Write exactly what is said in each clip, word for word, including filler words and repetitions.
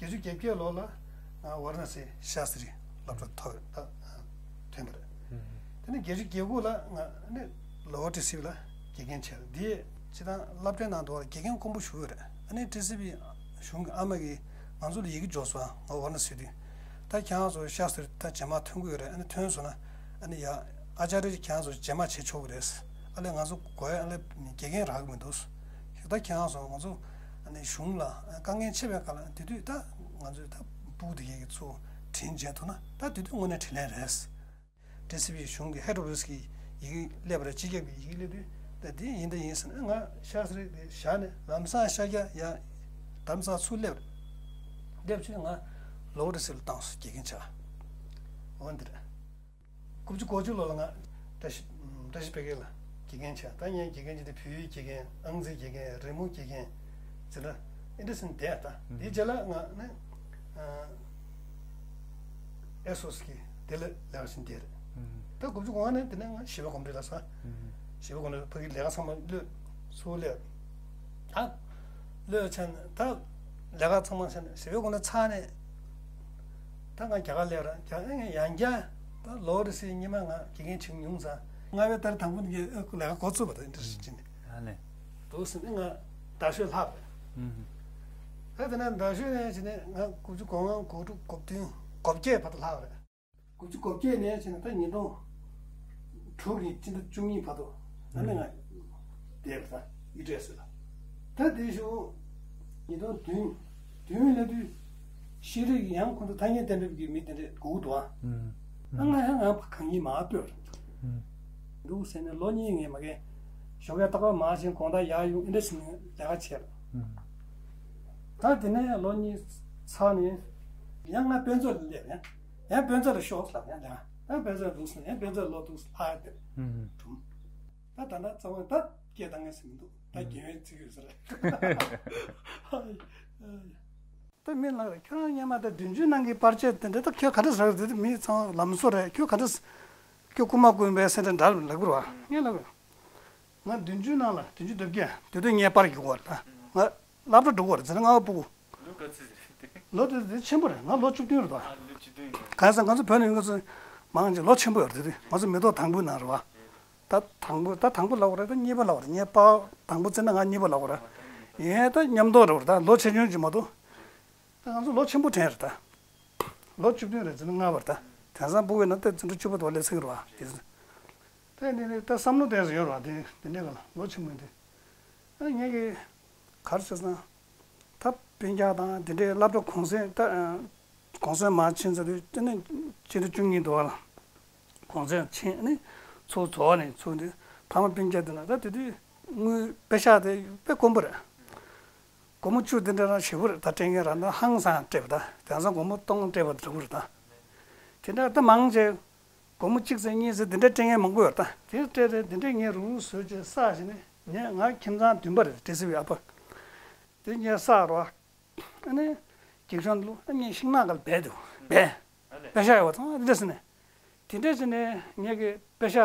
བརྒྱད་ཅུ་གྱ་བརྒྱད་ལོ་ལ་ང་ཝཱ་ར་ཎ་སི་ཤཱ་སྟྲི་སློབ་གྲྭ་ཐོབ་ད་ཐོན་པ་རེད། དེ་ནས་བརྒྱད་ཅུ་གྱ་དགུ་ལ་ང་ནི་ལོ་ཝར་ཊི་སི་ལ་དགེ་རྒན་བྱས། འདི་སྤྱི་བཏང་སློབ་གྲྭའི་ནང་དུ་དགེ་རྒན་དཀོན་པོ་ཞིག་ཡོད་རེད། ཨ་ནི་ཊི་སི་བི་གཞུང་གི་ཨ་མ་གིས་ང་ཚོ་ལ་ཡི་གེ་འབྱོར་སོང་། ང་ཝཱ་ར་ཎ་སི་དུས་ད་ཁྱེད་རང་ཚོ་ཤཱ་སྟྲི་ད་རྗེས་མ་ཐོན་གྱི་ཡོད་རེད། ཨ་ནི་ཐོན་སོང་ན་ཨ་ནི་ཡ་ཨ་ཅཱརྱ་ཁྱེད་རང་ཚོ་རྗེས་མ་བྱེད་ཆོག་གི་རེད། ཨ་ལས་ང་ཚོ་དགོས་ཨ་ལས་དགེ་རྒན་རག་གི་མི་འདུག་ད་ཁྱེད་རང་ཚོ་ང་ཚོ་ཨ་ནི་གཞུང་ལ་དཀའ་ངལ་ཆེ་བའི་སྐབས་ལ་དེ་དུས་ད་ང་ཚོས་ད་ཕྲུ་གུ་དེ་གའི་གི་ཚུར་དྲིན་བྱས་ཐུབ་ན་ད་དེ་དུས་དངོས་གནས་དྲིན་ལན་རེད། ཊི་སི་བི་གཞུང་གི་ཧེཌ་ཨོ་ཕི་སི་གི་ཡི་གེ་སླེབས་པ་རེད། སྤྱི་ཁྱབ་ཀྱི་ཡི་གེ་སླེབས་དུས་ད་དེ་ཡིན་ད་ཡིན་ཟེར་ན་ང་ཤཱ་སྟྲི་དེ་བཞག་ནས་ལམ་སང་ཤཱཀྱ་ཡ་དམ་སང་ཚུར་སླེབས་རེད། སླེབས་ཚུན་ང་ལོ་ཝར་ཊི་སི་ལ་བཏང་སོང་། དགེ་རྒན་བྱས། འོ་འདི་རེད། དགུ་བཅུ་གོ་གཅིག་ལོ་ལ་ང་བཀྲ་ཤིས་བཀྲ་ཤིས་སྤེལ་རྒྱས་ལ་དགེ་རྒན་བྱས། ད་ངའི་དགེ་རྒན་ཅིག་དེ་བོད་ཡིག་དགེ་རྒན། ཨང་རྩིས་དགེ་རྒན། རི་མོ་དགེ་རྒན་ཟེར་ན་ཨེ་འདྲ་ཟེར་ནས་བསྡད། ད་དེའི་རྗེས་ལ་ང་ནི་ཨེ་སོ་སི་གི་དེ་ལ་ལས་ཀ་བྱེད་བསྡད་རེད། ད་དགུ་བཅུ་གོ་ལྔ་ནས་དེ་ནས་ང་བཞི་པ་གོམས་འདྲིས་ལ་སོང་། བཞི་པ་གོམས་འདྲིས་ཕ་གིའི་ལས་ཀ་ཚང་མ་གློད་སུ་ལས། ད་གློད་ཆ་ནས་ད་ལས་ཀ་ཚང་མ་ཆ་ནས་བཞི་པའི་གོང་ལ་ཚར་ནས་ད་ང་རྒྱ་གར་སླེབས་ར། རྒྱ་ཡང་རྒྱ་ད་ལོ་རེ་སི་ཉི་མ་ང་དགེ་རྒན་བྱེད་ཉུང་ཙང་ལྔ་པའི་ཟླ་དང་པོ་ནས་ལས་ཀ་འགོ་བཙུགས་པ་དང་འདྲ་ཞིག་བྱས་ནས། ཨ་ནི། འདུག་ཟེར་ནས་ང་རྡ་ཤོད་ལྷག་པ་རེད། ཨ་དེ་ནས་རྡ་ཤོད་ནས་བྱས་ནས་ང་དགུ་བཅུ་གོ་ལྔ་གོ་དྲུག་གོ་བདུན་གོ་བརྒྱད་བར་དུ་ལྷག་པ་རེད། དགུ་བཅུ་གོ་བརྒྱད་ནས་བྱས་ན་ད་ཉིས་སྟོང་དྲུག་གི་སྤྱི་ཟླ་བཅུ་གཉིས་བར་དུ་ཨ་ནི་ང་བསྡད་པ་ད་ཡུ་ཊི་ཨེ་སི་ལ། ད་དེ་ཤོག་ཉིས་སྟོང་བདུན་བདུན་ལ་དུས་ཤེས་རིག་ཡང་ཁོང་ཚོ་ཐ་སྙད་གཏན་འབེབས་ཀྱི་མི་དེ་འདྲས་དགོས་འདུག་ཨ། ཨ་ང་ཡང་ང་གང་ཡིན་མ་སྤྲོད་འདུག་ཟེར་ནས་ལོ་གཉིས་ངས་མ་གན་ཞོགས་ཀས་རྟག་པར་མར་ཕྱིན་དགོང་དག་ཡར་ཡོང་ཨེ་འདྲ་བྱས་ནས་ལས་ཀ་བྱས་པ། ད་དེ་ནས་ལོ་གཉིས་ཚར་ནས་ཡང་ང་དཔེ་མཛོད་ལ་སླེབས། ཡང་ཡང་དཔེ་མཛོད་ལ་ཤོག་ལབ། ཡང་ལས་ཡང་དཔེ་མཛོད་འདུག་ཟེར། ཡང་དཔེ་མཛོད་ལོག་འདུག་ཟེར། ལྷག་ཡ་དེ་གྲུམ། ད་ད་ལྟ་རྩ་བ་ད་སྐད་བཏང་ངེས་ཟེར་མི་འདུག་ད་རྒན་བའི་ཚིག་ཡོད་ས་རེད། ད་མི་ལ་ཁྱོད་རང་སྔོན་མ་ད་བདུན་ཅུ་ནང་གི་པར་ཆས་དེ་འདྲ་ད་ཁྱོད་ག་འདྲ་ཟེར་དེ་མི་ཚང་ལམ་བཟོ་རེད། ཁྱོད་ག་འདྲ་ཁྱོད་རྐུན་མ་རྐུན་པའི་སེམས་ཁྲལ་འདྲ་ལབ་དགོས་རེད་བ། ངས་ལབ། ང་བདུན་ཅུ་ནང་ལ་བདུན་ཅུ་དོན་བརྒྱད་དེ་དུས་ངའི་པར་རྒྱག་གི་ཡོད་རེད། ད་ང་སློབ་གྲྭ་འགྲོ་གི་ཡོད་རེད། ཟེར་ན་ང་བ་སྤུ་གུ། ལོ་ག་ཚོད་རེད། ལོ་དེ་དེ་ཆེན་པོ་རེད། ང་ལོ་བཅུ་བདུན་རེད་ད། ཨ་ལོ་བཅུ་བདུན་ཡིན། གང་ཟེར་ང་ཚོ་བོད་ནས་ཡོང་མཁན་ཚོ་མང་ཆེ་ལོ་ཆེན་པོ་ཡོད་རེད། དེ་དུས་ང་ཚོ་མི་ཐོག་དང་པོའི་ནང་རེད་བ། ད་དང་པོ་ད་དང་པོ་ལབ་དགོས་རེད། ད་གཉིས་པ་ལབ་དགོས་རེད། ངའི་པར་དང་པོ་བཙལ་ན་ང་གཉིས་པ་ལབ་དགོས་རེད། ཡིན་ད་མཉམ་དུ་རེད་བ། ད་ལོ་ཆེ་ཆུང་ཅིག་མ་གཏོགས། ད་ང་ཚོ་ལོ་ཆེན་པོ་དྲན་རེད་ད། ལོ་བཅུ་བདུན་རེད། བཙུན་མ་ལྔ་པ་རེད་ད། དེང་སང་སྤུ་གུ་ཡིན་ན་ད་བཙུན་མ་བཅུ་པ་དུ་བ་སླེབས་ཚར་གི་རེད་བ། དེ་ཚོ། ད་འདི་ནི་ད་བསམ་བློ་དེ་ཚོ་ཡོད་རེད་བ། དེ་དེ་འདྲའི་སྒང་ལ་ལོ་ཆེན་པོ་ཡིན་དུས། ཨ་ངས་ཀྱི་ག་རེ་བྱས་སོང་། ད་སྤུན་ཀྱག་དང་དེ་འདྲའི་སློབ་གྲྭ་གུང་སེང་ད་གུང་སེང་མར་ཕྱིན་ཚར་དུས་དེ་ནི་སྤྱི་ཟླ་བཅུ་གཉིས་དུ་བ་ལ་གུང་སེང་ཕྱིན་ནི་ཚུར་རྫོགས་ནས་ཚུར་འདི་ཕ་མ་སྤུན་ཀྱག་དེ་ན་ད་དེ་དུས་དངུལ་པེ་ཤག་དེ་དཔེ་དཀོན་པོ་རེད། སྒོར་མོ་བཅུ་དེ་འདྲ་རང་ཞེ་པོ་རེད། ད་སྤྲད་མཁན་རང་ད་ཧང་སང་སྤྲད་པ་ད། དེང་སང་སྒོར་མོ་སྟོང་སྤྲད་པ་འདྲ་པོ་རེད་ད། དེ་འདྲ་ད་མང་ཆེ་སྒོར་མོ་གཅིག་ཙམ་གཉིས་ཙམ་དེ་འདྲ་སྤྲད་མཁན་མང་པོ་ཡོད་ད། དེ་སྤྲད་རེད། དེ་འདྲས་ངས་རུག་རུག་བཟོས་བྱས་བསགས་བྱས་ནས་ངས་ང་ཁྱིམ་ཚང་བདུན་པ་རེད། ཊི་སི་བི་ཨ་ཕ། དེ་ངས་བསགས་རོགས། ཨ་ནི་གཅིག་ཤོས་ལུ་ཨ་ངས་ཤིང་ནགས་སྒང་ལ་སྦས་འདུག་སྦས། པེ་ཤག་ཡོད་པ་ཚང་མ་དེ་འདྲས་ཟེར་ནས། དེ་འདྲས་ཟེར་ནས་ངས་ཀྱི་པེ་ཤག་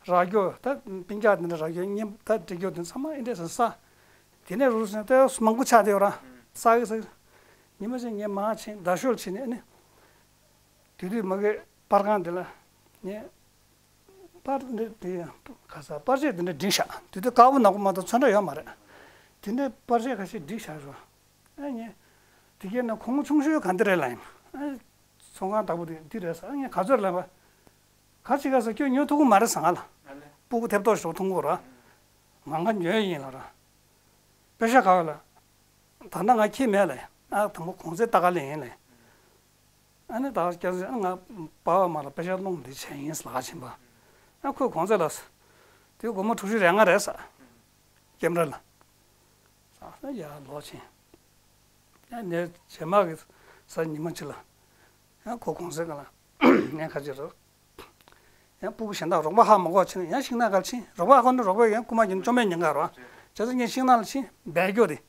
རག་རྒྱུ་ད་སྤུན་ཀྱག་དེ་འདྲ་རག་རྒྱུ་ངས་ད་སྤྲད་རྒྱུ་དེ་ཚང་མ་ཨེ་འདྲས་ཟེར་བསགས། དེ་ནས་རུག་སོང་ད་མང་པོ་ཆགས་བསྡད་ཡོད་ར། བསགས་ཀྱི་བསགས་ཀྱི། ཉི་མ་ཞིག་ངས་མར་ཕྱིན་རྡ་ཤོད་ཕྱིན་ནས་ཨ་ནི། དེ་དུས་མ་གི་པར་ཁང་དེ་ལ་ངས་པར་འདི་དེ་ག་ས་པར་ཆས་དེ་འདྲ་བསྒྲིགས་བཞག་དེ་དུས་དཀར་པོ་ནག་པོ་མ་གཏོགས་ཚོན་ཁྲ་ཡོད་མ་རེད། དེ་འདྲའི་པར་ཆས་ཁ་ཤས་བསྒྲིགས་བཞག་རོགས། ཨ་ངས་དེ་གས་ན་ཁོང་ཆུང་ཤོས་ག་འདི་རེད་ལབ་ཡིན། ཨ་ཚོང་ཁང་བདག་པོ་དེ་འདི་རེད་ཟེར། ཨ་ངས་ག་ཚོད་ལབ་པ། ག་ཅི་ག་ཟེར། ཁྱོད་ཉོ་ཐུབ་ཀྱི་མ་རེད་ཟེར་ང་ལ། སྤུ་གུ་ཐེབས་ཏོག་ཞིག་འཐུང་དགོས་ར། ང་ང་ཉོས་ཡིན་ལབ་ར། པེ་ཤག་ག་བ་ལ། ད་ལྟ་ང་ཁྱེད་མེད་ལབ། ཨ་དང་པོ་གོང་ཚད་ལྟ་ག་ལེན་ཡིན་ལབ། ཨ་ནི་ད་སྐྱག་ཟེར། ཨ་ང་པ་བ་མ་ལ་པེ་ཤག་སློང་འདི་བྱས་ཡིན་ཟེར་ལབ་ཕྱིན་པ། ཨ་ཁོས་གོང་ཚད་ལ་ཟེར། དེ་སྒོར་མོ་དྲུག་ཅུ་རེ་ལྔ་རེད་ཟེར། ཀེམ་ར་ལ། ཟེར་ཡ་ལོག་ཕྱིན། ཡ་ངས་རྗེས་མ་གི་ཟེར་ཉི་མ་གཅིག་ལ། ཡང་ཁོ་གོང་ཚད་ག་ལ། ངས་ཁ་ཅིག་རོགས། ཡང་སྤུ་གུ་གཞན་དག་རོགས་པ་ཧ་མ་གོ་ཕྱིན་ནས་ཡང་ཤིང་ནགས་སྒང་ཕྱིན། རོགས་པ་ཧ་གོ་ནས་རོགས་པས་ཡང་རྐུ་མ་གྱོན་བཅོམ་མེད་ཉེན་ཁ་རོ། བྱས་ཙང་ངས་ཤིང་ནགས་ལ་ཕྱིན་སྦས་རྒྱུ་རེད།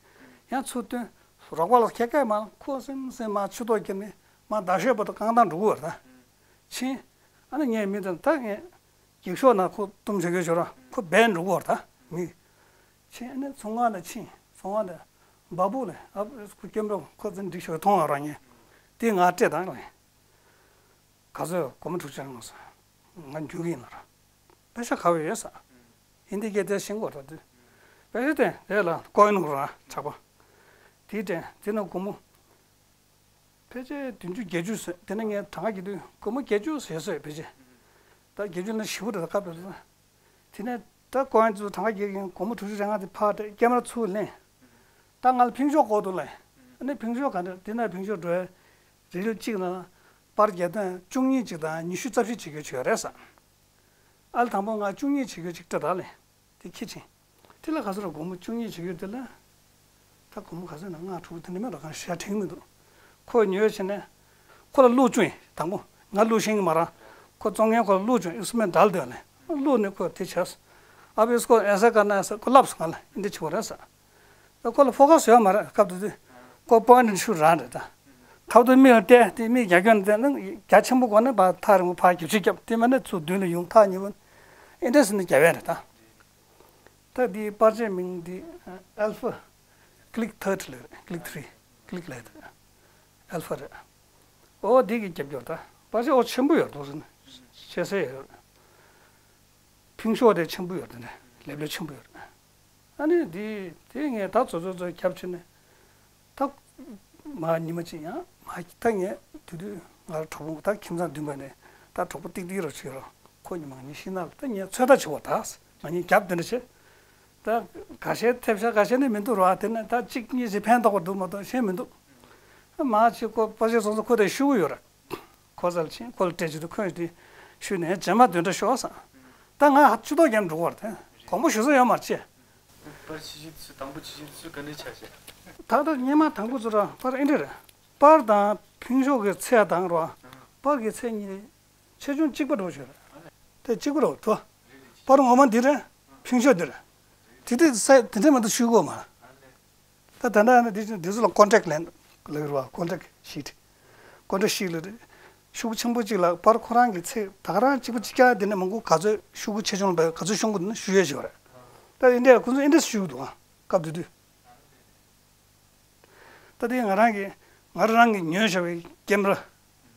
ཡང་ཚུར་བཏོན། རོགས་པ་ལ་ཁྱེད་ཀས་མ་ཁོ་སེམས་སེམས་མ་ཆུ་ཐོག་ཁྱེར་ནས་མ་རྡ་ཤོད་བར་དུ་རྐང་ཐང་འགྲོ་གི་ཡོད་རེད་ད། ཕྱིན། ཨ་ནི་ངས་མི་དེ་ད་ངས་འགྱིག་ཤོག་ནང་ཁོ་བཏུམ་བྱེད་རྒྱུ་བྱོས་ར། ཁོ་སྦས་འགྲོ་གི་ཡོད་རེད་ད་མི། ཕྱིན་ཨ་ནི་ཚོང་ཁང་ལ་ཕྱིན། ཚོང་ཁང་ལ། འབའ་པུ་ལ་ཨ་ཁུ་སྐྱོན་པོ་ཁོ་ཚོ་འགྲིག་ཤོར་མཐོང་བ་རང་ཉིད། དེ་ང་སྤྲད་དང་རང་ཉིད། ག་ཚོད་སྒོར་མོ་དྲུག་ཅུ་རེ་ང་སོང་། ང་འཇུག་གི་ཡིན་ལ་ར། པེ་ཤ་ག་བའི་ཡོད་ས། ཧིན་དི་སྐད་དེ་ཤེས་གོ་ར་དུས། པེ་ཤ་དེ་རེད་ལ་ཀོ་ཡིན་ནོ་ར་ཆག་པ། དེའི་དྲན་དེ་ན་སྒོར་མོ། ཕལ་ཆེར་བདུན་ཅུ་བརྒྱད་ཅུ་ཟེར་དེ་ནས་ངས་གྲངས་ཀ་བརྒྱབ་དུས་སྒོར་མོ་བརྒྱད་ཅུ་ཟེར་སོང་ཕལ་ཆེར། ད་བརྒྱད་ཅུ་ན་ཞེ་པོ་རེད་ད་སྐབས་དེ་དུས། དེ་ནས་ད་ཀོ་ཡན་ཚུ་གྲངས་ཀ་བརྒྱབ་ཀྱིན་སྒོར་མོ་དྲུག་ཅུ་རེ་ལྔ་དེ་ཕར་སྤྲད་ཀེམ་ར་ཚུར་ལེན། ད་ང་ལ་ཕིང་ཤོག་དགོས་འདུག་ལབ། ཨ་ནི་ཕིང་ཤོག་ག་འདྲ་དེ་ན་ཕིང་ཤོག་འགྲོ་ཡ། རི་ལི་གཅིག་ན་པར་བརྒྱ་དང་བཅུ་གཉིས་གཅིག་དང་ཉི་ཤུ་རྩ་བཞི་བྱེད་དགོས་བྱོས་རེད་ཟེར། ཨ་ལ་དང་པོ་ང་བཅུ་གཉིས་བྱེད་དགོས་གཅིག་སྤྲད་ད་ལབ། དེ་ཁྱི་ཆེན། དེ་ལ་ག་ཚོད་ར་སྒོར་མོ་བཅུ་གཉིས་བྱེད་ཡོད་དེ་ལ། ད་སྒོར་མོ་ག་ཚོད་ན་ལྔ་དྲུག་དེ་འདྲ་མེད་ར་གང་ཞེ་དྲན་མི་འདུག་ཁོ་ཉོས་བྱས་ནས། ཁོ་ལ་བླུགས་བྱུང་ཡིན་དང་པོ། ང་བླུགས་ཤེས་ཀྱི་མ་རེད། ཁོ་བཙོང་མཁན་ཁོ་ལ་བླུགས་བྱུང་ཨིན་སི་ཊུ་མེན་ཊི་འདྲ་ལ་སྡོད་ནས་བླུགས་ནས་ཁོ་དེ་བྱས། ཨ་བིས་ཁོ་ཨེ་ས་ཀ་ན་ས་ཁོ་ལབ་སོང་ང་ལ་འདི་འདྲ་བྱེད་དགོས་རེད་ཟེར། ད་ཁོ་ལ་ཕོ་ཁ་སི་ཡོད་མ་རེད་སྐབས་དེ་དུས། ཁོ་པོ་ཡིན་ཊི་ཤུ་ཊི་རང་རེད་ད། ཁ་ཐུག་མིག་ལ་བལྟས་དེ་མིག་རྒྱ་ཁྱོན་བལྟས་ན་རྒྱ་ཆེན་པོ་དགོས་ན་ཕར་ཐག་རིང་པོ་ཕར་རྒྱབ་ཕྱིར་རྒྱབ་དེ་མིན་ན་ཚུར་མདུན་ལ་ཡོང་ཐག་ཉེ་པོ། ཨེ་འདྲ་ཟེར་ནས་རྒྱབ་ཡ་རེད་ད། ད་འདིའི་པར་ཆས་མིང་འདི་ཨལ་ཕ། ཀི་ལིག་ཐར་ཊི་ལབ་རེད། ཀི་ལིག་ཐི་རི། ཀི་ལིག་ལབ་ཡ་དེ། ཨལ་ཕ་རེད། ཨོ་འདི་གི་རྒྱབ་སྐྱོར་ད། པར་ཆས་ཨོ་ཆེན་པོ་ཡོད་འདུག་ཟེར་ནས་ཆེ་སེ་ཡོད། ཕིང་ཤོག་དེ་ཆེན་པོ་ཡོད་དེ་ནས་ལེབ་ལེབ་ཆེན་པོ་ཡོད། ཨ་ནི་འདི་དེ་ངས་ད་ཚོ་ཚོ་ཚོ་རྒྱབ་ཕྱིན་ནས། ད་མ་ཉི་མ་གཅིག་ཡང་མ་ད་ངས་དེ་དུས་ང་གྲོགས་པོ་ད་ཁྱིམ་ཚང་བདུན་པ་ནས་ད་གྲོགས་པོ་ཏིག་ཏིག་ར་བྱོས་རོགས་ཁོ་ཉི་མ་ངས་ཤི་ན་ལ་ད་ངས་ཚོད་ལྟ་བྱེད་བ་ད་ང་གཉིས་རྒྱབ་དེ་འདྲ་བྱེད། ད་ཁ་ཤས་ཐེབས་ཤག་ཁ་ཤས་ནི་མི་འདུག་ར་དེ་ནས་ད་གཅིག་གཉིས་ཤིག་ཕན་ཐོགས་པ་འདུག་མ་གཏོགས་གཞན་མི་འདུག་མ་གཅིག་ཁོ་པ་ཆེ་སོང་ཙང་ཁོ་དེ་ཤུ་གུ་ཡོད་ར། ཁོ་ཚར་ཕྱིན་ཁོ་ལ་སྤྲད་ཅི་འདུག་ཁོས་དེ་ཤུ་ནས་རྗེས་མ་དོན་འདྲ་ཤོག་ཟེར། ད་ང་ཕྱི་ཏོག་རྒྱབ་འགྲོ་བར་དེ་དགོང་པོ་ཞུ་ས་ཡོད་མ་རེད་ཅེས། པར་ཆེ་ཤོས་དེ་ཚོ་དང་པོ་ཆེ་ཤོས་དེ་ཚོ་ག་འདྲས་ཆགས་ཤག་ད་ལྟ་སྔོན་མ་དང་པོ་ཚོ་ར་པར་ཨེ་འདྲས་རེད། པར་དང་ཕིང་ཤོག་གི་ཚད་དང་ར། པར་གི་ཚད་གཉིས་ཆེ་ཆུང་གཅིག་པ་འགྲོ་ཤོད་རེད། དེ་གཅིག་པ་རེད་དོ། པར་ངོ་མ་འདི་རེད། ཕིང་ཤོག་འདི་རེད། དེ་དུས་ས་དེ་འདྲས་མ་གཏོགས་ཤུ་གུ་མ་རེད། ད་ད་ལྟ་ནི་འདི་འདི་ཚོ་ལ་ཀོན་ཊེག་ལེན་ལབ་ཀྱི་རེད་བ། ཀོན་ཊེག་ཤིཊ། ཀོན་ཊེག་ཤིཊ་ལབ་རེད། ཤུ་གུ་ཆེན་པོ་གཅིག་ལ་པར་ཁོ་རང་གི་ཚད་ད་ག་རང་གཅིག་པ་གཅིག་རྐྱང་དེ་ནས་མང་པོ་ག་ཚོད་ཤུ་གུ་ཆེ་ཆུང་ལ་བབས་ག་ཚོད་ཤོང་གི་འདུག་ན་ཞུ་ཡས་ཞིག་ཡོད་རེད། ད་འདི་འདྲས་ཁོ་ཚོ་འདི་འདྲས་ཞུ་གི་འདུག་ཨ་སྐབས་དེ་དུས། ད་དེ་ང་རང་གི་ང་རང་གི་ཉོས་བཞག་པའི་ཀེམ་ར།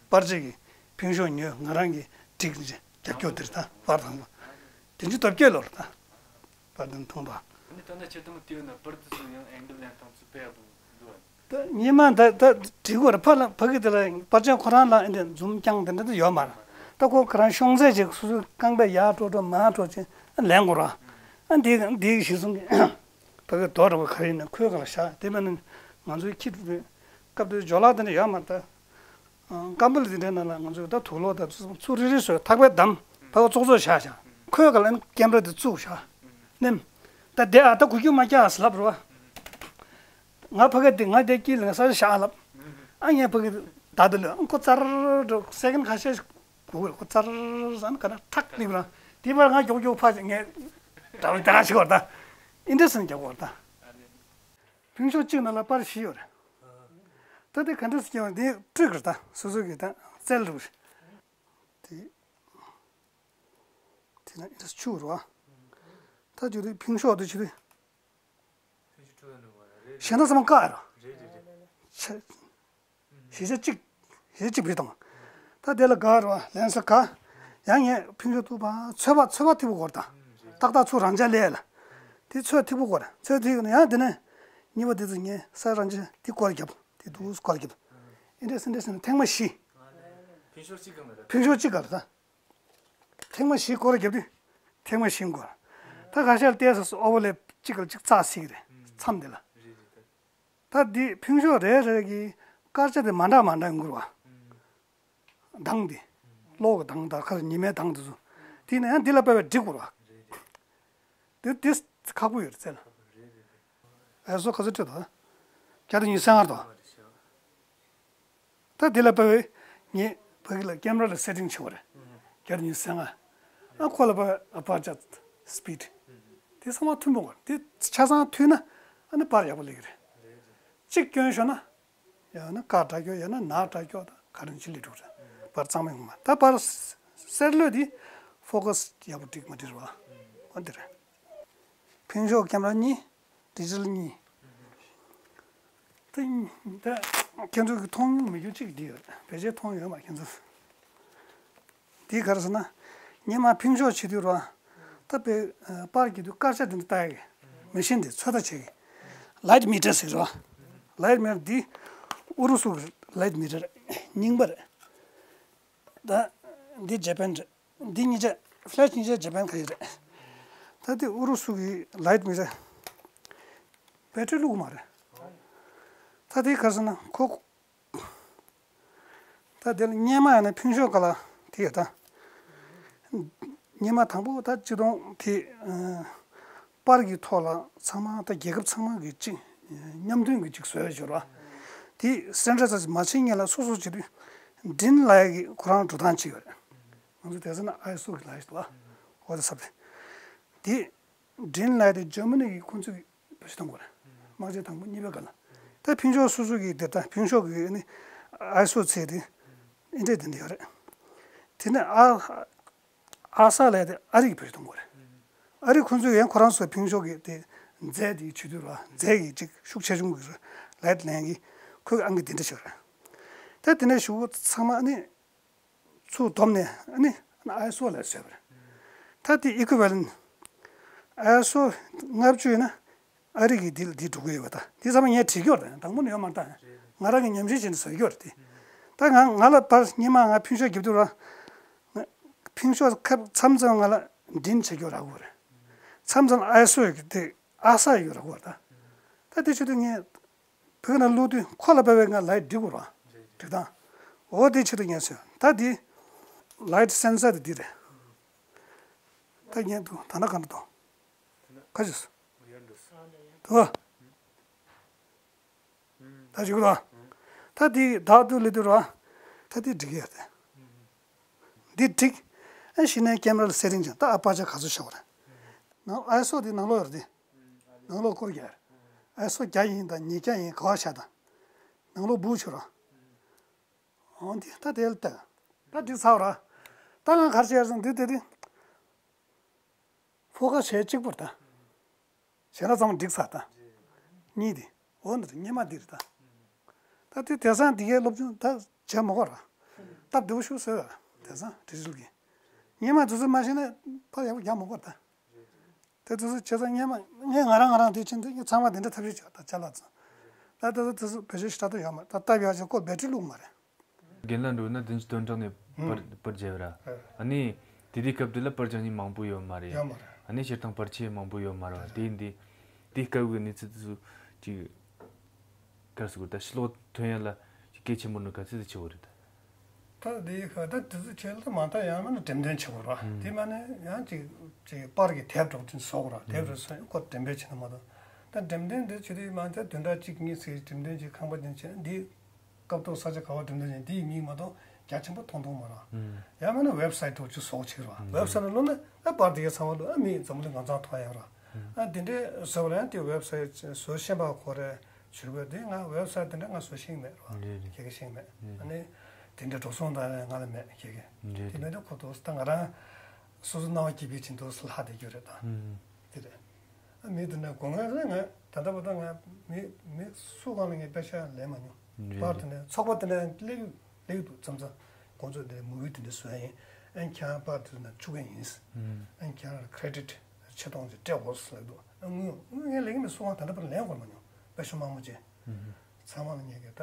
པར་ཆས་ཀྱི་ཕིང་ཤོག་ཉོས་ང་རང་གི་སྒྲིག་རྒྱབ་སྐྱོར་དེར་ད་པར་དང་པོ། བདུན་ཅུ་དོན་བརྒྱད་ལོར་ད། པར་དང་མཐོང་པ། ཨ་ནི་ད་ནི་ཁྱེད་དུ་མོ་དེའི་ནང་པར་དུ་སོང་ཡང་ཨེང་གི་ལན་དང་ཚུ་པེ་ཡག་པོ་འདུག་ཨ། ད་ཉི་མ་ད་ད་བྲིས་དགོས་རེད་ཕ་ལ་ཕ་གི་དེ་ལ་པར་ཆས་ཁོ་རང་ལ་ཨེ་འདྲ་འཛུམ་རྐྱང་དེ་འདྲ་ད་ཡོད་མ་རེད། ད་ཁོ་ཁོ་རང་ཤོང་ཚད་ཅིག་སོ་སོའི་རྐང་པས་ཡར་འགྲོ་འགྲོ་མར་འགྲོ་ཅིག་ལེན་དགོས་ར། ཨ་འདི་འདི་གཞི་བཟུང་གི་ཕ་གི་རྡོ་འདྲ་བོ་ག་རེ་ཡིན་ན་ཁོའི་སྒང་ལ་བཞག་དེ་མིན་ན་ང་ཚོའི་ཁྱི་སྐབས་དེ་ཇོ་ལགས་དེ་འདྲ་ཡོད་མ་རེད་ད། ཀམ་པ་ལ་དེ་འདྲའི་ནང་ལ་ང་ཚོས་ད་དུག་ལོག་དང་ཚུར་རི་རི་བཟོས་ཐག་པས་བསྡམས་ཕ་གི་བཙོག་བཙོག་བཞག་བཞག་ཁོའི་སྒང་ལ་ཀེམ་ར་དེ་བཙུགས་བཞག་ནེམ། ད་དེ་ཨ་ད་གུ་གུ་མ་རྒྱག་ཨ་ལབ་རོ། ང་ཕ་གི་དེ་ང་དེ་དཀྱིལ་ལ་ས་རི་བཞག་ལབ། ཨ་ངས་ཕ་གི་ད་དེ་ལ་ཁོ་ཙར་འགྲོ་སེ་ཀན་ཁ་ཤས་གུ་གུ་ཁོ་ཙར་ཟ་ན་ག་ན་ཐག་ལིབ་ར་དེ་བར་ང་མགྱོགས་མགྱོགས་ཕ་ངས་ད་ར་ད་ར་ཞིག་བར་ད་ཨིན་འདྲ་སེ་རྒྱག་བར་ད། ཕིང་ཤོག་གཅིག་ནང་ལ་པར་བཞི་ཡོད་རེད། ད་དེ་ག་འདྲ་སེ་སྐྱེ་བ་འདི་སྤྲོད་གི་རེད་ད་སོ་སོ་གི་ད་རྩལ་རུ་རེད། དེ་དེ་ན་ཨིན་དྲ་ཆུ་རུ་བ། ད་ཅི་རེད་ཕིང་ཤོག་དེ་ཅི་རེད། ཕིང་ཤོག་ཁྲུ་ནུ་བ་རེད། གཞན་དག་ཚང་མ་བཀག་ཡ་རོ། རེད་རེད་རེད། ཆ་གཞི་ཆ་གཅིག་གཞི་གཅིག་བི་དང་། ད་དེ་ལ་ག་རུ་བ་ལན་ས་ག་ཡང་ངས་ཕིང་ཤོག་ཐུག་པ་ཚོད་པ་ཚོད་པ་ཐིག་པོ་གོ་ར་ད། ཏག་ཏག་ཚུར་རང་ཅག་ལས་ལ། དེ་ཚོད་ཐིག་པོ་གོ་ར་ཚོད་ཐིག་ཡང་དེ་ནས་གཉིས་པ་དེ་ཚོ་ངས་ས་རང་ཅག་དེ་སྐོར་རྒྱབ་དེ་དུས་སྐོར་རྒྱབ། ཨིན་དྲ་སིན་དྲ་སིན་ཐེངས་མ་བཞི། ཕིང་ཤོག་གཅིག་ག་མ་རེད། ཕིང་ཤོག་གཅིག་ག་རེད་ད། ཐེངས་མ་བཞི་སྐོར་རྒྱབ་དུས་ཐེངས་མ་བཞི་འགོར། ད་ག་ཤར་བལྟས་སོ་སོ་ཨོ་བར་ལེབ་གཅིག་ག་གཅིག་བཙག་སྲིད་ཀྱི་རེད་མཚམས་དེ་ལ། ད་འདི་ཕིང་ཤོག་རེ་རེ་གི་སྐར་ཆ་དེ་མ་འདྲ་མ་འདྲ་འགོར་བ། གདངས་དེ། གློག་གི་གདངས་དང་ཁ་ཉི་མའི་གདངས་དེ་ཚོ། དེ་ནས་ཡང་འདི་ལ་དཔག་པའི་འགྲིག་འགོར་བ། དེ་དེ་ཁག་པོ་ཡོད་རེད་ཚེ་ལ། ཨེ་སོ་ག་ཚོད་སྤྲད་དོ། བརྒྱ་དང་ཉི་ཤུ་རྩ་ལྔ་དོ། ད་དེ་ལ་དཔག་པའི་ངས་ཕ་གི་ལ་ཀེམ་ར་ལ་སེ་ཊིང་བྱེད་དགོས་རེད། བརྒྱ་དང་ཉི་ཤུ་རྩ་ལྔ། ཨ་ཁོ་ལ་དཔག་པའི་ཨ་པར་ཅར་སི་པིཌ། དེ་ཚང་མ་མཐུན་པོ་དགོས་རེད། དེ་ཆ་ཚང་མཐུན་ན་ཨ་ནི་པར་ཡག་པོ་སླེབས་ཀྱི་རེད། གཅིག་སྐྱོན་ཤོར་ན། ཡང་ན་དཀར་དྲག་སྐྱོ་ཡང་ན་ནག་དྲག་སྐྱོ་དང་ག་རེ་ཅི་སླེབས་འགྲོ་རེད། པར་གཙང་མ་ཡོང་མ་ད་པར་གསེར་ལོས་དེ་ཕོ་ཁ་སི་ཡག་པོ་འགྲིག་མ་འགྲིག་རེད་བ། འོ་འདི་རེད། ཕིང་ཤོག་ཀེམ་ར་གཉིས། ཌི་ཇི་ཊལ་གཉིས། ད་ད་ཁྱེད་ཚོ་གི་མཐོང་མྱོང་མེད་རྒྱུ་གཅིག་འདི་ཡོད། བེད་སྤྱོད་མཐོང་ཡོད་མ་ཁྱེད་ཚོ། འདི་ག་རེ་ཟེར་ན། སྔོན་མ་ཕིང་ཤོག་བྱེད་དུས་ར། ད་པའི་པར་རྒྱག་དུས་དཀར་ཆ་འདི་འདྲ་ལྟ་ཡ་གི་མེ་ཤིན་འདི་ཚོད་ལྟ་བྱེད་གི་ལའིཊ་མི་ཊར་ཟེར་ར། ལའིཊ་མི་ཊར་འདི་ཨུ་རུ་སུ་གི་ལའིཊ་མི་ཊར་རྙིང་པ་རེད། ད་འདི་ཇེ་པན་རེད། འདི་གཉིས་ཆ་ཕི་ལེ་ཤི་གཉིས་ཆ་ཇེ་པན་ག་ཡི་རེད། ད་འདི་ཨུ་རུ་སུ་གི་ལའིཊ་མི་ཊར་བེ་ཊི་རི་བླུགས་མ་རེད། ད་འདི་ག་རེ་ཟེར་ན་ཁོ། ད་དེ་ལ་སྔོན་མ་ཡང་ན་ཕིང་ཤོག་ག་ལ་དེ་ཡོད་ད། སྔོན་མ་དང་པོ་ད་ཆིག་སྟོང་དེ་པར་གྱི་ཐོག་ལ་ཚང་མ་ད་རྒྱལ་ཁབ་ཚང་མ་གི་གཅིག་མཉམ་མཐུན་གྱི་གཅིག་བཟོས་ཡོད་ར། དེ་སེན་ཊར་ལའི་ཛེ་ཤན་མ་བྱེད་སྔོན་ལ་སོ་སོ་བྱེད་དུས་ཌིན་ལབ་ཡ་གི་ཁོ་རང་འགྲོ་སྟངས་བྱེད་ཡོད་རེད། ང་ཚོ་དེང་སང་ན་ཨའི་ཨེས་ཨོ་གི་ལབ་ཡ་ཞིག་འདུག་བ། འོ་དེ་ཚབ་རེད། དེ་ཌིན་ལབ་ཡ་དེ་ཇར་མ་ནི་གི་ཁོང་ཚོ་གི་བེད་སྤྱོད་གཏོང་དགོས་རེད། དམག་ཆེན་དང་པོ་གཉིས་པའི་སྐབས་ལ། ད་ཕིང་ཤོག་སོ་སོ་གི་དེ་ད་ཕིང་ཤོག་གི་ནི་ཨའི་ཨེས་ཨོ་ཚད་དེ་ཨིན་འདྲས་དེ་འདྲ་ཡོད་རེད། དེ་ནས་ཨ་ཨ་ས་ལབ་ཡ་དེ་ཨ་རི་གི་བེད་སྤྱོད་གཏོང་དགོས་རེད། ཨ་རི་ཁོང་ཚོས་ཡང་ཁོ་རང་ཚོ་ཕིང་ཤོག་གི་དེ་རྫས་དེ་བྱེད་དུས་ར་རྫས་ཀྱི་ཅིག་ཤུགས་ཆེ་ཆུང་གི་ལའིཊ་ལེན་གི་ཁོས་ཨང་གི་དེ་འདྲ་བྱེད་རེད། ད་དེ་ནས་ཞུ་བོ་ཚང་མ་ནི། ཚུར་བསྡོམས་ནས་ཨ་ནི་ཨའི་ཨེས་ཨོ་ལབ་བཟོས་པ་རེད། ད་དེ་ཨི་ཀུ་ཝེ་ལེན་ཊི་ཨའི་ཨེས་ཨོ་ལྔ་བཅུ་ཡིན་ན་ཨ་རི་གི་ཌིལ་འདི་འགྲོ་གི་ཡོད་པ། ད་འདི་ཚང་མ་ངས་བྲིས་ཀྱི་ཡོད་རེད། དང་པོ་ནས་ཡོད་མ་རེད། ད་ང་རང་གི་ཉམས་ཞིབ་བྱས་ནས་བཟོས་ཀྱི་ཡོད་རེད་དེ། ད་ང་ང་ལ་པར་སྔོན་མ་ང་ཕིང་ཤོག་རྒྱབ་དུས་ར། ཕིང་ཤོག་ཁབ་མཚམས་མཚམས་ང་ལ་ཌིན་བྱེད་ཀྱི་ཡོད་ར་གོ་རེད། མཚམས་མཚམས་ཨའི་ཨེས་ཨོ་གི་དེ་ཨ་ས་ཡོད་ར་གོ་རེད། ད་ད་དེ་བྱེད་དུས་ངས། བོད་ན་བླུགས་དུས་ཁོ་ལ་བབས་པའི་ང་ལའིཊ་འགྲིག་གོ་ར། འགྲིག་དང་། འོ་དེ་ཆེད་དུ་ངས་ཟེར། ད་འདི་ལའིཊ་སེན་སར་དེ་འདི་རེད། ད་ངས་འདུག་ད་ན་ག་འདྲ་འདུག་ཁ་ཅིག་སོ། འདུག་ད་ཞུ་གི་ར། ད་འདི་བདག་ཏུ་ལི་དུ་ར། ད་འདི་འགྲིག་ཡ་དེ། འདི་འགྲིག་ཨ་ཤི་ནས་ཀེམ་ར་ལ་སེ་ཊིང་བྱས་ད་ཨ་པར་ཆ་ག་ཚོད་བཞག་པ་རེད། ནང་ཨའི་ཨེས་ཨོ་འདི་ནང་ལོགས་ཡོད་རེད། ནང་ལོགས་སྐོར་རྒྱག་ཨའི་ཨེས་ཨོ་བརྒྱ་ཡིན་དང་ཉིས་བརྒྱ་ཡིན་ག་བ་བཞག་དང་། ནང་ལོགས་སྦུག་བྱོས་རོགས། འོ་འདི་ད་དེ་ལ་ལྟ། ད་འགྲིག་ཚར་ར། ད་ང་གར་བྱས་སོང་འདི་དེ་དེ། ཕོ་ཁ་བྱས་གཅིག་པུར་ད། བྱས་ན་ཚང་མ་འགྲིག་ཚར་ད། གཉིས་དེ། འོ་འདི་རེད་སྔོན་མ་འདི་རེད་ད། ད་དེ་དེང་སང་འདི་གའི་སློབ་སྦྱོང་ད་བྱས་མ་དགོས་ར། སྟབས་བདེ་པོ་ཤུགས་སོས་ར། དེང་སང་ཌི་ཇི་ཊལ་གི། སྔོན་མ་དུས་ཚོད་མ་ཤེས་ན་ཕར་ཡག་པོ་རྒྱག་མ་དགོས་ར་ད། དེ་དུས་ཚོད་བྱས་ཙང་སྔོན་མ་ངས་ང་རང་ང་རང་དེ་ཕྱིན་དུས་ངས་ཚང་མ་དེ་འདྲ་ཐབས་ཤེས་བྱས་ད་ཅ་ལག་ཚང་། ད་དེ་ཚོ་དེ་ཚོ་བེད་སྤྱོད་ཞེ་དྲག་ཏུ་ཡོད་མ་རེད། ད་སྟབས་ཡག་ཅིག་ཁོ་བེ་ཊི་རི་བླུགས་མ་རེད། རྒན་ལགས་འགྲོ་ན་བདུན་ཅུ་དོན་གྲངས་ནས་པར་པར་བརྒྱབ་ར། ཨ་ནི་དེ་དུས་སྐབས་དེ་ལ་པར་རྒྱག་མཁན་མང་པོ་ཡོད་མ་རེད། ཡོད་མ་རེད། ཨ་ནི་སྤྱིར་བཏང་པར་ཆས་མང་པོ་ཡོད་མ་རེད་བ། དེ་ཡིན་དུས་དེ་སྐབས་ཀྱི་གནས་ཚུལ་དེ་ཚོ་ཅིག་ག་རེ་ཟེར་དགོས་རེད། ད་ཕྱི་ལོགས་ཐོན་ཡ་ལ་ཅིག་གལ་ཆེན་པོ་ནི་ག་ཚོད་ཆེ་བོ་རེད་ད། ད་དེ་ཁ་ད་དེ་ཚོ་ཁྱེད་ལ་མ་ད་ཡང་མིན་ན་འགྲེམས་སྟོན་བྱེད་དགོས་ར། དེ་མ་ནས་ཡང་ཅིག་ཅིག་པར་གྱི་དེབ་འདྲ་པོ་ཅིག་བཟོ་དགོས་ར། དེབ་རེ་བཟོས་ཁོ་འགྲེམས་སྤེལ་བྱེད་ན་མ་གཏོགས། ད་འགྲེམས་སྟོན་དེ་བྱེད་དུས་མ་ད་བདུན་ཕྲག་གཅིག་གཉིས་ཚེ་འགྲེམས་སྟོན་ཅིག་ཁང་པ་འདི་བྱས་ན་འདི་སྐབས་ཐོག་ས་ཆ་ག་བ་འགྲེམས་སྟོན་བྱས་ན་འདིའི་མིང་མ་གཏོགས་རྒྱ་ཆེན་པོ་མཐོང་མཐོང་མ་ར། ཡང་མིན་ན་ཝེབ་སའིཊ་འདྲ་པོ་ཅིག་བཟོ་དགོས་བྱེད་ར། ཝེབ་སའིཊ་ནང་བླུགས་ན་ཨ་པར་དེ་གའི་ཚང་མ་བླུགས་ཨ་མི་འཛམ་བུ་གླིང་གང་ཚང་མཐོང་ཡ་ར། ཨ་དེ་འདྲའི་བཟོ་བ་ལ་ཡང་དེ་ཝེབ་སའིཊ་བཟོ་ཤེས་པ་ཁོ་རེ། ཇུས་འགོད་དེ་ང་ཝེབ་སའིཊ་དེ་འདྲ་ང་བཟོ་ཤེས་མེད་རོ། རེད་རེད། ཁྱེད་ཀྱིས་ཤེས་མེད། རེད། ཨ་ནི་དེ་འདྲ་འགྲོ་སོང་དང་ང་ལ་མེད་ཁྱེད་ཀྱིས། རེད་དེ་རེད། མེད་དུས་ཁོ་ཐུག་ད་ང་རང་སོ་སོ་སྣང་བ་སྐྱིད་པའི་ཅིག་འདུག་སེ་ལྷག་བསྡད་རྒྱུ་རེད་ད། ཨུམ། དེ་རེད། ཨ་མི་དེ་འདྲ་དགོས་ངེས་རེད། ང་ད་ལྟ་བར་དུ་ང་མི་མི་སུ་གང་ལ་ངས་དཔེ་ཆ་ལེན་མ་མྱོང་། རེད། པར་དེ་འདྲ་ཚོགས་པ་དེ་འདྲ་སླེབས་སླེབས་འདུག་མཚམས་མཚམས་ཁོང་ཚོས་དེ་མུ་བི་དེ་འདྲ་བཟོས་ཡིན། ཨན་ཁྱེད་རང་པར་དེ་ཚོ་ནང་བཅུག་གི་ཡིན། ཨུམ། ཨན་ཁྱེད་རང་ལ་ཁེ་རེ་ཌིཊ་ཆེ་མཐོང་ཅིག་སྤྲད་དགོས་ཟེར་ལབ་འདུག་ཨ་དངུལ་དངུལ་ངས་ལེན་གྱི་མེད། སུ་གང་ད་ལྟ་བར་ལེན་དགོས་མ་མྱོང་། དཔེ་ཤོག་མང་པོ་ཅིག་ཚང་མ་ལ་ངས་ཀྱི་ད་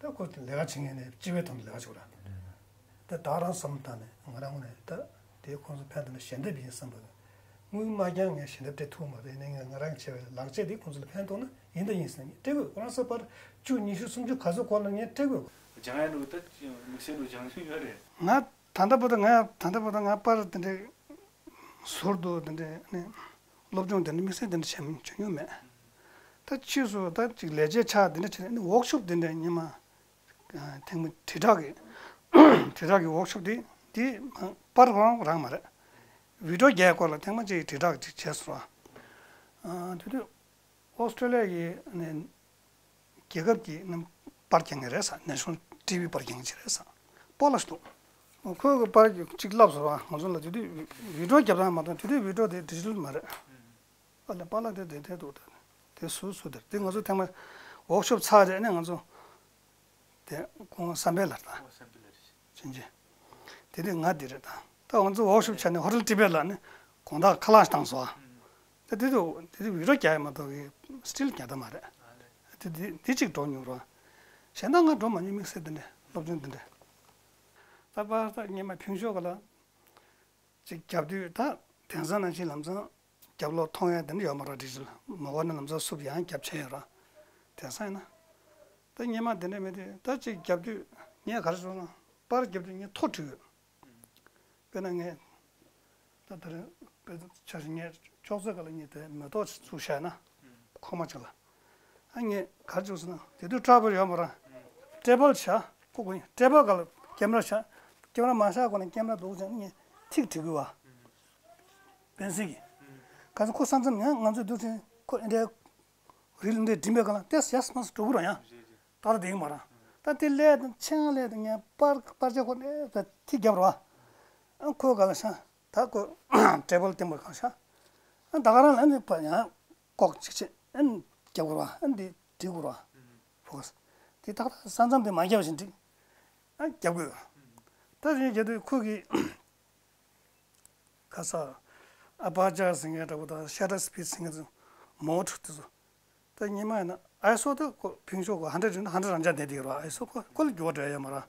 ད་ཁོ་ལས་ཀ་བྱེད་མཁན་ནས་སྤྱི་བའི་ཐོག་ནས་ལས་ཀ་བྱེད་དགོས་ར། ད་ད་རང་བསམ་བློ་བཏང་ནས་ང་རང་ངོས་ནས་ད་དེ་ཁོང་ཚོ་ཕན་ཐོགས་ནས་ཞལ་འདེབས་ཡིན་བསམ་པ། དངུལ་མ་བརྒྱངས་ངས་ཞལ་འདེབས་སྤྲད་ཐུབ་མ་རེད། ཡིན་ནའི་ངས་ང་རང་བྱས་པའི་ལག་རྗེས་དེ་ཁོང་ཚོ་ལ་ཕན་ཐོགས་ན་ཡིན་ད་ཡིན་ཟེར་ནས་སྤྲད་དགོས། ཁོ་རང་ཚོ་པར་བཅུ་ཉི་ཤུ་སུམ་ཅུ་ག་ཚོད་འཁོར་ན་ངས་སྤྲད་དགོས། སྦྱང་ཡ་འགྲོ་ད་དམིགས་བསལ་འགྲོ་སྦྱང་ཤུགས་ཡོད་རེད། ང་ད་ལྟ་བར་དུ་ང་ད་ལྟ་བར་དུ་ང་པར་དེ་འདྲའི་ཟུར་དུ་དེ་འདྲའི་ནི་སློབ་སྦྱོང་དེ་འདྲ་དམིགས་བསལ་དེ་འདྲ་བྱས་མྱོང་མེད། ད་ཕྱིས་སུ་ད་ཅིག་ལས་བྱེད་ཆགས་དེ་འདྲ་བྱས་ནས་ཝོག་ཤོབ་དེ་འདྲ་སྔོན་མ་ཐེངས་མ་དྲིལ་བསྒྲགས་ཀྱི་དྲིལ་བསྒྲགས་ཀྱི་ཝོག་ཤོབ་དེ་དེ་པར་རང་རང་མ་རེད། བི་ཌིའོ་རྒྱག་སྐོར་ལ་ཐེངས་མ་གཅིག་དྲིལ་བསྒྲགས་ཅིག་བྱས་སོང་། དེ་དུས་ཨོ་སི་ཀྲོ་ལི་ཡ་གི་ནས་རྒྱལ་ཁབ་ཀྱི་ནས་པར་རྒྱག་མཁན་རེད་ཟེར། ནེ་ཤོ་ནལ་ཊི་ཝི་པར་རྒྱག་མཁན་ཅིག་རེད་ཟེར། སྤོ་ལགས་ཤིག་འདུག་ཁོས་གི་པར་གཅིག་བསླབས་སོང་བ། ང་ཚོ་ལ་དེ་དུས་བི་ཌིའོ་རྒྱབ་སྟངས་མ་མཐོང་། དེ་དུས་བི་ཌིའོ་དེ་ཌི་ཇི་ཊལ་མ་རེད། ཨ་ལས་པཱ་ལགས་དེ་དེ་དེ་འདུག་དེ་སུ་སུ་དེར་དེ་ང་ཚོ་ཐེངས་མ་ ཝོག་ཤོབ་ཚར་རྗེས་ནས་ང་ཚོ་དེ་ཁོང་བསམ་འཕེལ་ལགས་དང་། བསམ་འཕེལ་ལགས་རེད། ཅན་ཅན། དེ་དུས་ང་འདི་རེད་དང་། ད་ང་ཚོ་ཝོག་ཤོབ་བྱས་ནས་ཧོ་ཊེལ་ཊི་བེཊ་ལ་ནི་དགོང་དག་ཁ་ལག་བཏང་སོང་ཨ། ད་དེ་དུས་དེ་དུས་བི་ཌི་ཡོ་རྒྱག་ཡ་མ་གཏོགས་ཀྱི་སི་ཊིལ་རྒྱག་ཐབས་མ་རེད། དེ་དེ་དེ་གཅིག་འགྲོ་མྱོང་རོགས། གཞན་དག་ང་འགྲོ་མ་མྱོང་། དམིགས་བསལ་དེ་འདྲ་སློབ་སྦྱོང་དེ་འདྲ། ད་པར་ད་སྔོན་མ་ཕིང་ཤོ་ག་ལ་ཅིག་རྒྱབ་དུས་ད་དེང་སང་ནང་བཞིན་ལམ་སང་རྒྱབ་ལོག་མཐོང་ཡ་དེ་འདྲ་ཡོད་མ་རེད། ཌི་ཇི་ཊལ་མ་གོ་ན་ལམ་སང་སུབ་ཡང་རྒྱབ་ཆེན་ཡོད་ར། དེང་སང་ཡིན་ན། ད་སྔོན་མ་དེ་འདྲ་མེད་དུས་ད་ཅིག་རྒྱབ་དུས་ངས་ག་རེ་བྱུང་ན་པར་རྒྱབ་དུས་ངས་ཐོ་བྲིས་ཡོད། དཔེར་ན་ངས་ད་ད་རེས་དཔེ་ཆ་བཞག་ངས་ཅོག་ཙེ་སྒང་ལ་ངས་དེ་མེ་ཏོག་ཅིག་བཙུགས་བཞག་ན་ཁོག་མ་ཅིག་ལ། ཨ་ངས་ག་རེ་བྱུང་ཟེར་ན་དེ་དུས་ཊེ་བལ་ཡོད་མ་རེད། ཊེ་བལ་བཞག་ཁོ་གོ་ཡིན། ཊེ་བལ་སྒང་ལ་ཀེ་མ་ར་བཞག་ཀེ་མ་ར་མ་བཞག་གོང་ནས་ཀེ་མ་ར་འདུག་བྱས་ནས་ངས་ཐིག་བྲིས་དགོས་བ། པེན་སིལ་གྱིས། ག་ཚོད་ཁོ་བསམ་བསམ་ཡང་ང་ཚོས་འདུག་ཟེར་ཁོ་ཨེ་འདྲའི་རིལ་འདི་འགྲིམ་པའི་སྒང་ལ་ཏེས་ཡས་མ་སོ་འགྲོ་གི་རོ་ཡང་། ད་ལྟ་བསྡད་ཀྱི་མ་རེད། ད་དེ་སླེབས་དང་ཆེད་མངགས་སླེབས་དང་ངས་པར་པར་ཆས་ཁོ་ནས་ད་ཐིག་རྒྱབ་རོགས། ཨ་ཁོའི་སྒང་ལ་བཞག་ད་ཁོ་ཊེ་བལ་སྟེང་པར་གང་བཞག་ཨ་ད་ག་རང་ལ་ཨ་ནི་པར་ཡང་ལྐོག་ཅིག་བྱས་ཨ་ནི་རྒྱབ་དགོས་རོགས། ཨ་ནི་འདི་བྲིས་དགོས་རོགས། ཕོ་ཁས། དེ་ཏག་ཏག་ས་མཚམས་དེ་མ་བརྒྱབ་བཞིན་འགྲིག་ཨ་རྒྱབ་དགོས། ད་བཞིན་རྒྱབ་དུས་ཁོ་གིས་ཁ་ས་ཨ་པར་ཅར་ཟེར་མཁན་འདྲ་པོ་དང་ཤ་ཊར་སི་པིཌ་ཟེར་མཁན་ཚོ་མོ་ཊ་དེ་ཚོ། ད་སྔོན་མ་ཡིན་ན་ཨའི་སོ་ད་ཁོ་ཕིང་ཤོ་ཁོ་ཧན་ཌེཌ་ཡིན་ན་ཧན་ཌེཌ་རང་འཇགས་བསྡད་དེ་ཡོད་ར། ཨའི་སོ་ཁོ་ཁོ་ལ་འགྱུར་བ་འགྲོ་ཡ་ཡོད་མ་ར།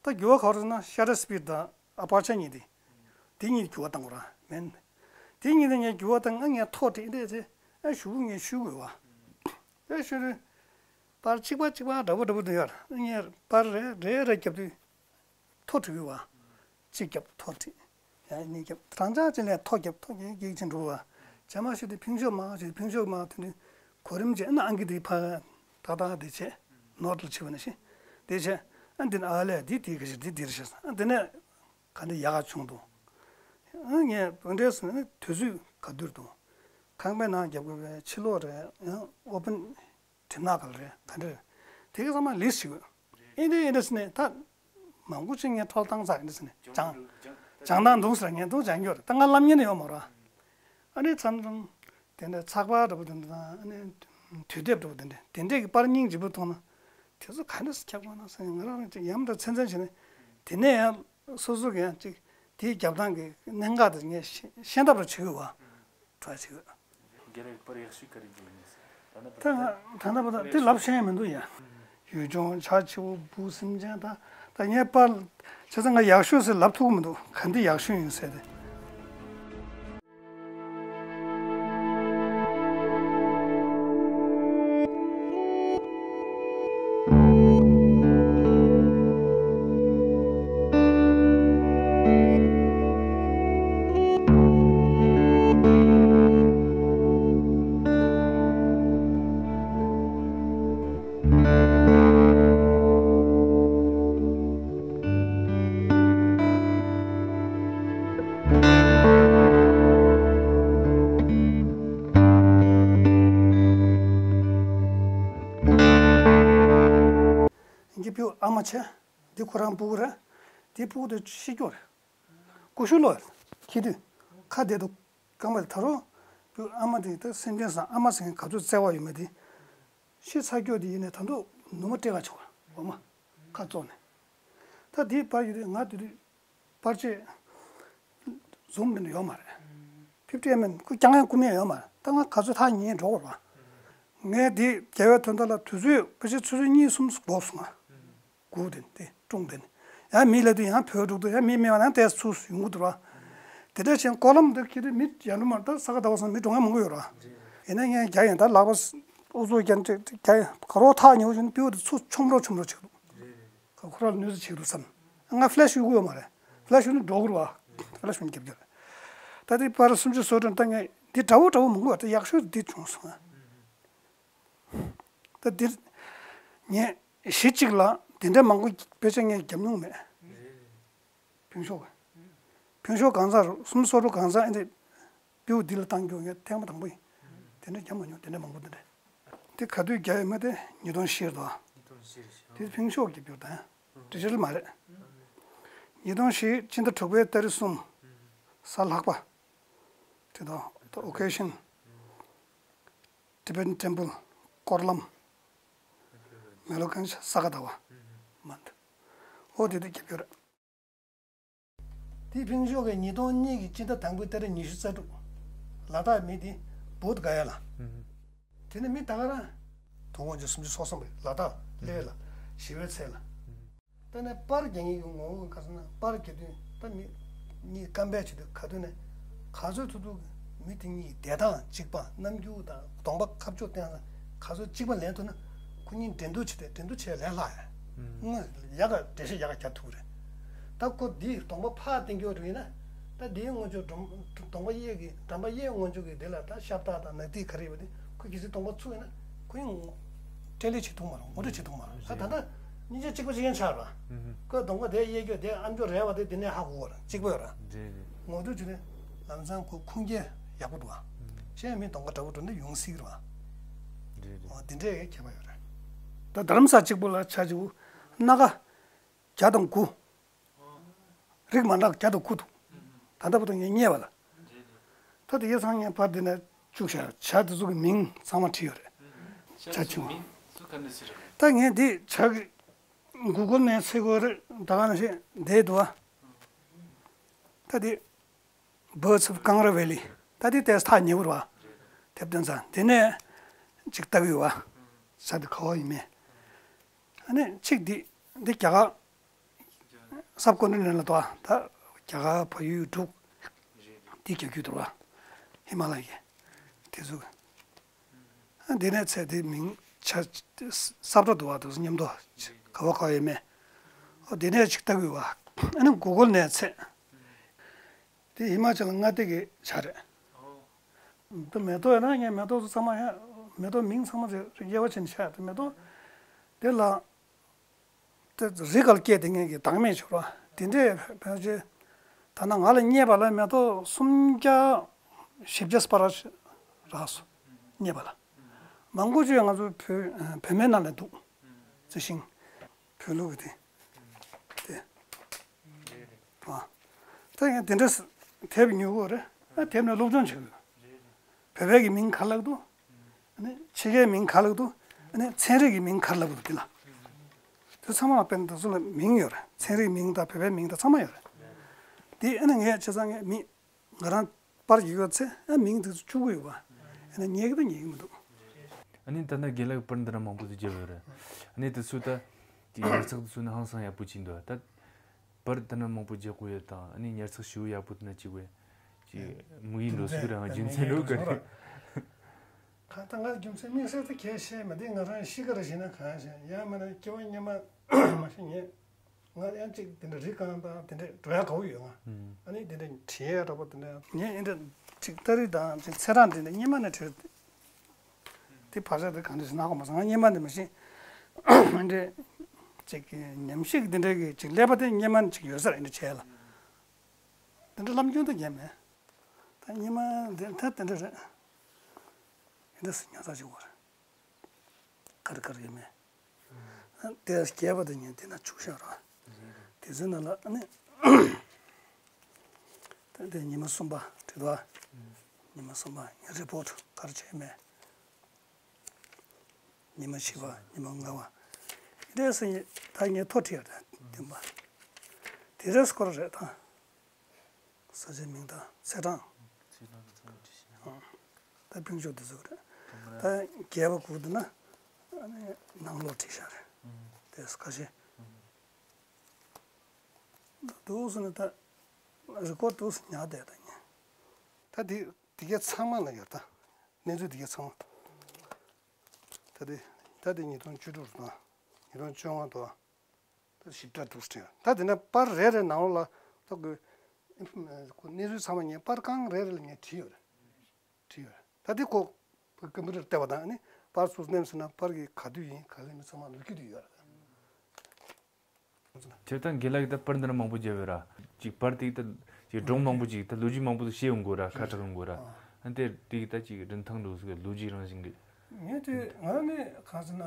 ད་འགྱུར་བ་ག་རེ་ཟེར་ན་ཤ་ཊར་སི་པིཌ་དང་ཨ་པར་ཅར་གཉིས་དེ། དེ་གཉིས་འགྱུར་བ་བཏང་དགོས་ར་མིན། དེ་གཉིས་དེ་ངས་འགྱུར་བ་བཏང་ང་ངས་ཐོ་བྲིས་འདྲ་ཚེ་ཨ་ཞུ་ངས་ཞུ་དགོས་བ། ཨ་ཞུ་རེ། པར་གཅིག་པ་གཅིག་པ་འདྲ་པོ་འདྲ་པོ་འདུག་ཡོད་ར། ངས་པར་རེ་རེ་རེ་རྒྱབ་དུས། ཐོ་བྲིས་པ། གཅིག་རྒྱབ་ཐོ་བྲིས། ཡང་གཉིས་རྒྱབ་རང་འཇགས་ཅིག་ལས་ཐོ་རྒྱབ་ཐོ་རྒྱབ་རྒྱག་ཅིག་འགྲོ་བ། རྗེས་མ་ཞུ་དུས་ཕིང་ཤོ་མ་ཞུ་ཕིང་ཤོ་མ་ཐོན་དུས་གོ་རིམ་ཅིག་ཨ་ནི་ཨང་ཀི་དེ་ཕ་ཏག་ཏག་དེ་བྱས། ནོར་ལ་བྱས་པ་ནི་ཤི། དེ་བྱས་ཨ་འདི་ནི་ཨ་ལས་འདི་དེ་ག་ཞིག་འདི་འདིར་ཤི་ཨ་འདི་ནས་ག་འདི་ཡག་ག་བྱུང་འདུག་ཨ་ངས་འདི་འདྲས་སུ་ནི་དུས་ཚོད་ག་དུས་འདུག་ཁང་པའི་ནང་རྒྱབ་དགོས་པའི་ཕྱི་ལོགས་རེད་ཡང་ཨོ་པན། གྲིབ་ནག་ག་ལ་རེད་ག་འདྲ་རེད། དེ་ག་ཚང་མ་ལིས་ཊི་བྱེད་དགོས། ཨེ་འདྲ་ཨེ་འདྲ་ཟེར་ནས་ད་མང་པོ་ཅིག་ངས་འཕྲོ་བཏང་ཚར། ཨེ་འདྲ་ཟེར་ནས་སྦྱང་སྦྱང་སྟངས་འདུག་ཟེར་ངས་འདུག་སྦྱང་རྒྱུ་རེད། ད་ང་ལབ་མཁན་ཡོད་མ་རེད། ཨ་ནི་མཚམས་མཚམས་དེ་འདྲ་ཚགས་པར་འདྲ་པོ་དེ་འདྲ་དང་ཨ་ནི་དུས་དེབ་འདྲ་པོ་དེ་འདྲ་དེ་འདྲས་ཀྱི་པར་རྙིང་ལྗིད་པོ་མཐོང་ན་དེ་ཚོ་ག་འདྲ་སེ་ཁྱབ་དགོས་ན་ཟེར་ང་རང་རང་ཅིག་ཡ་མཚན་མཚན་བྱས་ནས་དེ་ནས་ཡང་སོ་སོ་གི་ཡང་ཅིག་དེའི་རྒྱབ་སྟངས་ཀྱི་གནད་འགག་དེ་ངས་ཤེས་ཤེས་ཐབས་རེ་བྱེད་དགོས་པ། try བྱེད་དགོས། རྒན་ལགས་པར་ཡག་ཤོས་ག་རེ་འབྱུང་ཡིན་ཟེར། ད་ནི་ད་ད་ད་ད་ད་དེ་ལབ་ཤེས་མི་འདུག་ཡ། ཡུལ་ལྗོངས་བྱ་བྱིའུ་འབུ་སེམས་ཅན་ད་ད་ངས་པར་བྱས་ཙང་ང་ཡག་ཤོས་ཟེར་ལབ་ཐུབ་ཀྱི་མི་འདུག་ག་འདི་ཡག་ཤོས་ཡིན་ཟེར་ཏེ། ཡིན་གྱི་ཕིའུ་ཨ་མ་ཆེ། འདི་ཁོ་རང་སྤུ་གུ་རེད། འདི་སྤུ་གུ་དེ་ཤི་སྐྱོ་རེད། ཀུ་ཤུ་ལོ་ཁྱི་དུས་ཁ་བདེ་འདུག་རྐང་པ་དེ་ད་རུང་ཕིའུ་ཨ་མ་དེ་ད་སེམས་ཅན་བཟང་ཨ་མ་ཟེར་མཁན་ག་ཚོད་བརྩེ་བ་ཡོད་མེད་དེ། ཤི་ཚར་སྐྱོ་དེ་ཡིན་ནས་ད་དུང་ནུ་མ་སྤྲད་ག་ཆོག་འོ་མ་ཁ་བཙོག་ནས། ད་དེའི་བར་ཡོད་དུས་ང་དེ་དུས། པར་ཆས་ཟུམ་འདི་འདྲ་ཡོད་མ་རེད། ཕིབ་ཏི་ཨེམ་ཨེམ་ཁོ་རྐྱང་ངན་རྐུ་མེད་ཡོད་མ་རེད། ད་ང་ག་ཚོད་ཐག་ཉེ་འགྲོ་དགོས་རེད་བ། ངས་འདི་རྒྱལ་བའི་དོན་དག་ལ་དུས་ཚོད་ཕལ་ཆེར་ཆུ་ཚོད་གཉིས་གསུམ་འགོར་སོང་ང་། སྒུག་དེ་དེ་ཀྲུང་དེ་ནི་ཡང་མི་སླེབས་དུས་ཡང་བོད་འགྲོ་དུས་ཡང་མི་མེད་པ་ན་དེ་ཚུར་ཡོང་གི་འདུག་ར། དེ་འདྲ་བྱས་ཀོ་ལམ་འདི་ཁྱེད་དུས་མི་ཡར་འགྲོ་མ་རེད། ད་ས་ག་ཟླ་བ་གསུམ་མི་འགྲོ་མཁན་མང་པོ་ཡོད་ར། ཡིན་ན་ངས་རྒྱ་ཡན་ད་ལག་པ་ཨུ་ཚུགས་རྒྱ་རྒྱ་ག་རོགས་ཐག་ཉེ་བོ་བྱུང་ན་པིའུ་དེ་ཚུར་ཆོམ་རོགས་ཆོམ་རོགས་བྱེད་འདུག་ཁོ་རང་ལ་གནོད་འཚེ་བྱེད་འདུག་བསམ། ང་ཕི་ལེ་ཤི་གཡུག་གི་ཡོད་མ་རེད། ཕི་ལེ་ཤི་གཡུག་ན་འགྲོ་གི་རེད་བ། ཕི་ལེ་ཤི་གཡུག་ན་རྒྱབ་རྒྱབ་རེད། ད་དེ་པར་སུམ་ཅུ་སོ་བདུན་ད་ངས་འདི་འདྲ་བོ་འདྲ་བོ་མང་པོ་ཡོད། ད་ཡག་ཤོས་འདི་བྱུང་སོང་ང་། ད་འདིར་ངས་གཞི་གཅིག་ལ་འདི་འདྲ་མང་པོ་དཔེ་ཆ་ངས་རྒྱབ་མྱོང་མེད། ཕིང་ཤོ་གི། ཕིང་ཤོ་གང་ཟག་རུ་སུམ་སོ་རུ་གང་ཟག་ཨེ་འདི། པིའུ་འདི་ལ་བཏང་རྒྱུ་ངས་ཐེངས་མ་དང་པོ་ཡིན། དེ་འདྲ་རྒྱབ་མ་མྱོང་། དེ་འདྲ་མང་པོ་འདི་འདྲ། འདི་ག་དུས་རྒྱབ་ཡོད་མེད་དེ་ཉིས་སྟོང་བཞི་རེད་དོ། ཉིས་སྟོང་བཞི་རེད་ཤག་དེ་ཕིང་ཤོ་རྒྱབ་རྒྱུ་དང་། ཌི་ཇི་ཊལ་མ་རེད། ཉིས་སྟོང་བཞི་སྤྱི་ཟླ་དྲུག་པའི་ཏ་རིག་གསུམ། གཟའ་ལྷག་པ། དེ་དང་ད་ཨོ་ཀེ་ཤན། Tibetan Temple། སྐོར་ལམ། མེ་ལོ་ཁང་ས་ས་ག་ཟླ་བ་མ་འདུག་ཨོ་དེ་དུས་རྒྱབ་སྐྱོར། དེ་ཕིང་ཤོག་གི་ཉིས་སྟོང་གཉིས་ཀྱི་སྤྱི་ཟླ་དང་པོའི་ཏ་རིག་ཉི་ཤུ་རྩ་དྲུག་ལ་དྭགས་མི་དེ་བོད་ག་ཡ་ལ། དེ་ནི་མི་ད་ག་རང་དུང་དབང་ཆེན་སུམ་ཅུ་སོ་གསུམ་པའི་ལ་དྭགས་ལས་ལ་ཞི་བའི་ཚལ་ལ། ད་ནི་པར་རྒྱག་མཁན་གྱི་ངོ་བོ་ག་ཟེར་ན། པར་རྒྱག་དུས་ད་མི་གཉིས་ཀམ་པེར་བྱེད་དུས་ག་དུས་ནས་ག་ཚོད་ཐུབ་ཐུབ་མི་དེ་གཉིས་བདེ་ཐང་གཅིག་པ། རྣམ་འགྱུར་དང་གདོང་པ་ཁ་ཕྱོགས་བསྟན་ས་ག་ཚོད་གཅིག་པ་ལེན་ཐུབ་ན། ཁོ་གཉིས་འགྲན་བསྡུར་བྱེད་དུས་འགྲན་བསྡུར་བྱེད་ལས་སླ་ཡ། དངོས་ཡག་ག་འགྲེལ་བཤད་ཡག་ག་རྒྱག་ཐུབ་རེད། ད་ཁོ་འདིའི་གདོང་པ་ཕར་བསྟན་རྒྱུ་རེད་ན། ད་འདིའི་སྔོན་ཆོག་གདོང་གདོང་པ་གཡས་ཀྱི་འགྲམ་པ་གཡས་སྔོན་ཆོག་གི་དེ་ལ་ད་ཤ་སྟག་དང་ནག་ཐིག་ག་རེ་ཡོད་པ་དེ་ཁོ་གལ་སྲིད་གདོང་པ་ཚུགས་ཡོད་ན་ཁོ་ཡང་ངོ་སྤྲེལ་ལད་བྱེད་ཐུབ་མ་རེད། ངོ་སྤྲོད་བྱེད་ཐུབ་མ་རེད། ད་ད་ལྟ་སྙིང་རྗེ་གཅིག་པ་གཅིག་རྐྱང་ཆགས་རེད་བ། ཁོས་གདོང་པ་དེ་གཡས་སྐྱོ་དེ་ཨམ་ཅོག་རལ་བ་དེ་དེ་ནས་ཧ་གོ་བ་རེད། གཅིག་པ་ཡོད་རེད། རེད་རེད། ངོ་སྤྲོད་བྱེད་ནས་ལམ་སང་ཁོ་ཁུངས་སྐྱེལ་ཡག་པོ་འདུག་བ། གཞན་མི་གདོང་པ་འདྲ་པོ་འགྲོ་ན་ཡོང་སྲིད་རེད་བ། རེད་རེད། འོ་དེ་འདྲའི་ཁྱད་པར་ཡོད་རེད། ད་རྡ་རམ་ས་ལ་གཅིག་པོ་ལ་ཆ་གཅིག་པོ་སྣ་ཁ་བརྒྱ་དང་དགུ། རིགས་མ་འདྲ་བརྒྱ་དང་དགུ་འདུག་ད་ལྟ་བར་དུ་ངས་རྙེད་པ་ལ། ད་དེ་གའི་སང་ཉིན་ཕར་འདི་ནས་བཅུག་བཞག་བྱ་དེ་ཚོ་གི་མིང་ཚང་མ་བྲིས་ཡོད་རེད། བྱ་ཆུང་བ། ད་ངས་འདི་བྱ་གི་གུ་གུལ་ནས་འཚོལ་དགོས་རེད། ད་ག་ནང་བཞིན་འདི་འདུག་བ། ད་འདི་Birds of Kangra Valley། ད་འདི་ཏོག་ཙམ་ཐག་ཉེ་པོ་རེད་བ། དེབ་དོན་ཚང་འདི་ནས་ཅིག་ལྟ་གི་ཡོད་བ། བྱ་འདི་ག་བ་ཡིན་མིན། ཨ་ནི་གཅིག་འདི་འདི་རྒྱ་གར་སབ་ཀོན་ཊི་ནེན་ཊལ་ལ་འདུག་བ། ད་རྒྱ་གར་བལ་ཡུལ་འབྲུག་འདི་རྒྱ་རྒྱུད་འདུག་བ། ཧི་མ་ལ་ཡའི་དེ་ཚོ། ཨ་འདི་ནས་ཚེ་འདི་མིང་ཆ་ས་བཀྲ་འདུག་བ། དེ་ཚོ་མཉམ་དུ་ག་བ་ག་བ་ཡོད་མེད། ཨོ་འདི་ནས་ཅིག་ལྟ་དགོས་བ། ཨ་ནི་གུ་གུལ་ནས་ཚེ། དེ་ཧི་མ་ཅལ་མངའ་སྡེ་གི་བྱ་རེད། ཨོ། དེ་མེ་ཏོག་ཡོད་ན་ངས་མེ་ཏོག་ཚོ་ཚང་མ་ཡང་མེ་ཏོག་མིང་ཚང་མ་རེ་རེ་དབྱེ་བ་ཕྱེ་ནས་བཤད། དེ་མེ་ཏོག་དེ་ལ་དེ་རི་ག་ལ་སྐྱེས་དེ་ངས་ཀྱི་བདག་མེད་བྱོས་ར། དེ་འདྲས་ཕལ་ཆེར་ད་ནང་ང་ལ་རྙེད་པ་ལ་མེ་ཏོག་སུམ་བརྒྱ་བཞི་བརྒྱ་སྤར་རག་སོང་རྙེད་པ་ལ། མང་པོ་ཅིག་ང་ཚོ་བོད་བོད་སྨན་ནང་ལ་འདུག་རྩི་ཤིང་། བོད་ལུགས་ཀྱི་དེ། དེ། ཨ། ད་ཡང་དེ་འདྲ་དེབ་ཉོ་དགོས་རེད། ཨ་དེབ་ནས་སློབ་སྦྱོང་བྱེད་དགོས། བོད་པའི་གི་མིང་ག་རེ་ལབ་འདུག་ཨ་ནི་ཕྱི་རྒྱལ་མིང་ག་རེ་ལབ་འདུག་ཨ་ནི་ཚན་རིག་གི་མིང་ག་རེ་ལབ་འདུག་དེ་ལ། དེ་ཚང་མ་དཔེར་ན་དེ་ཚོ་ལ་མིང་ཡོད་རེད། ཚན་རིག་མིང་དང་བོད་པའི་མིང་དང་ཚང་མ་ཡོད་རེད། དེ་ཨ་ནི་ངས་བྱས་ཙང་ངས་མི། ང་རང་པར་རྒྱག་ཡོད་ཚེ་ཨ་མིང་དེ་ཚོ་བཅུག་གི་ཡོད་པ། ཨ་ནི་ཉན་གི་འདུག་ཉན་གི་མི་འདུག་ཨ་ནི་ད་ནི་རྒན་ལགས་པར་འདི་འདྲ་མང་པོ་ཞིག་བརྒྱབ་ཡོད་རེད། ཨ་ནི་དེ་ཚོ་ད་དེ་ཉར་ཚགས་དེ་ཚོ་ནི་ཧང་སང་ཡག་པོ་ཅིག་འདུག་ད་པར་འདི་འདྲ་མང་པོ་རྒྱག་དགོས་ཡོད་དང་། ཨ་ནི་ཉར་ཚགས་ཞེ་པོ་ཡག་པོ་དེ་འདྲ་ཅིག་བས་ཅིག་དམིགས་ཡུལ་འགྲོ་སྲིད་རེད། རྒྱུ་མཚན་ལོས་ག་རེད། ཁ་ད་ང་རྒྱུ་མཚན་དམིགས་བསལ་དེ་གལ་ཆེ་མ་རེད། ང་རང་ཤི་ཁར་བྱས་ན་གང་ཤེས། ཡང་མིན་ན་སྐྱེ་བ་སྔོན་མ་མ་ཤི་ཉེ། ང་ཡང་ཅིག་དེ་འདྲ་རི་རྐང་དང་དེ་འདྲ་འགྲོ་ཡ་དགའ་པོ་ཡོད། ང་ཨ་ནི་དེ་འདྲ་བྲིས་ཡ་འདྲ་པོ་དེ་འདྲ། ངས་ཨེ་འདྲ་ཅིག་ཏ་རིག་དང་ཅིག་ཚེས་གྲངས་དེ་འདྲ་སྔོན་མ་ནས་བྲིས། དེ་བར་ཆ་དེ་གང་འདྲ་ཞིག་ན་གོ་མ་སོང་། ང་སྔོན་མ་ནས་མ་ཤེས། ཨེ་འདྲ་ཅིག་ཉམས་ཞིབ་དེ་འདྲ་གི་ཅིག་ཀླད་པ་དེ་སྔོན་མ་ནས་ཅིག་ཡོད་ས་རེད། ཨེ་འདྲ་བྱས་ལ་དེ་འདྲ་ལམ་རྒྱུན་དུ་རྒྱབ་མེད། ད་སྔོན་མ་དེ་ད་དེ་འདྲ་རེད། ཨེ་འདྲ་སེ་ཉར་ཚགས་བྱེད་དགོས་རེད། ག་རེ་ག་རེ་ཡོད་མེད། དེ་རྒྱས་པ་དེ་ཉིད་དེ་ན་བཅུག་བཞག་ར། དེ་ཚོའི་ནང་ལ་ཨ་ནི། ད་དེ་ཉི་མ་གསུམ་པ་བྲིས་འདུག་ཉི་མ་གསུམ་པ་ངའི་རི་པོར་ཊི་ག་རེ་བྱས་མེད། ཉི་མ་བཞི་པ་ཉི་མ་ལྔ་པ། དེ་རེས་ད་ངས་ཐོ་བྲིས་ཡོད་རེད། བདུན་པ། དེ་རེས་སྐོར་རེད་ད། ས་ཆའི་མིང་དང་ཚེས་གྲངས། ཚེས་གྲངས་ཚང་མ་བྲིས་ཤག་ཨ། ད་ཕིང་ཤོག་འདི་ཚོ་རེད། ད་རྒྱས་པ་དགོས་འདུག་ན་ཨ་ནི་ནང་ལོགས་བྲིས་ཤག་རེད། དེ་ཁ་ཤས་འདུག་སེ་ནི་ད་རི་ཀོར་འདུག་སེ་ཉར་བསྡད་ད་ཉན། ད་འདི་འདི་གའི་ཚང་མ་ལ་ཡོད་ད། གནས་ཚུལ་འདི་གའི་ཚང་མ། ད་འདི་ད་འདི་ཉིས་སྟོང་བཅུ་དྲུག་རེད་ད། ཉིས་སྟོང་བཅོ་ལྔ་དོ། ད་ཞིབ་ཕྲ་འདུག་སེ་བྲིས། ད་དེ་ནས་པར་རེ་རེ་ནང་ལོགས་ལ་ད་ཁོས་ཁོ་གནས་ཚུལ་ཚང་མ་ངས་པར་རྐང་རེ་རེ་ལ་ངས་བྲིས་ཡོད་རེད། བྲིས་ཡོད་རེད། ད་དེ་ཁོ་ཀམ་པུ་ཊར་བལྟས་པ་དང་ཨ་ནི་པར་ཚུར་མནན་ཟེར་ན་པར་གྱི་ག་དུས་ཡིན་ག་ལེ་མིན་ཚང་མ་ལོ་རྒྱུས་དེ་ཡོད་རེད། ཁྱེད་ད་རྒན་ལགས་ཀྱིས་ད་པར་འདི་འདྲ་མང་པོ་བརྒྱབ་ཡོད་ར། ཅིག་པར་དེ་ད་ཅིག་སྒྲུང་མང་པོ་ཅིག་ད་ལོ་རྒྱུས་མང་པོ་ཞིག་བཤད་ཡོང་དགོས་ར། ཁ་གྲག་ཡོང་དགོས་ར། ཨ་ནི་དེ་དེ་གི་ད་ཅིག་རིན་ཐང་འགྲོ་སྲིད་ལོ་རྒྱུས་རང་བཞིན་གྱི། ངས་དེ་ང་ནི་གང་ཟེར་ན།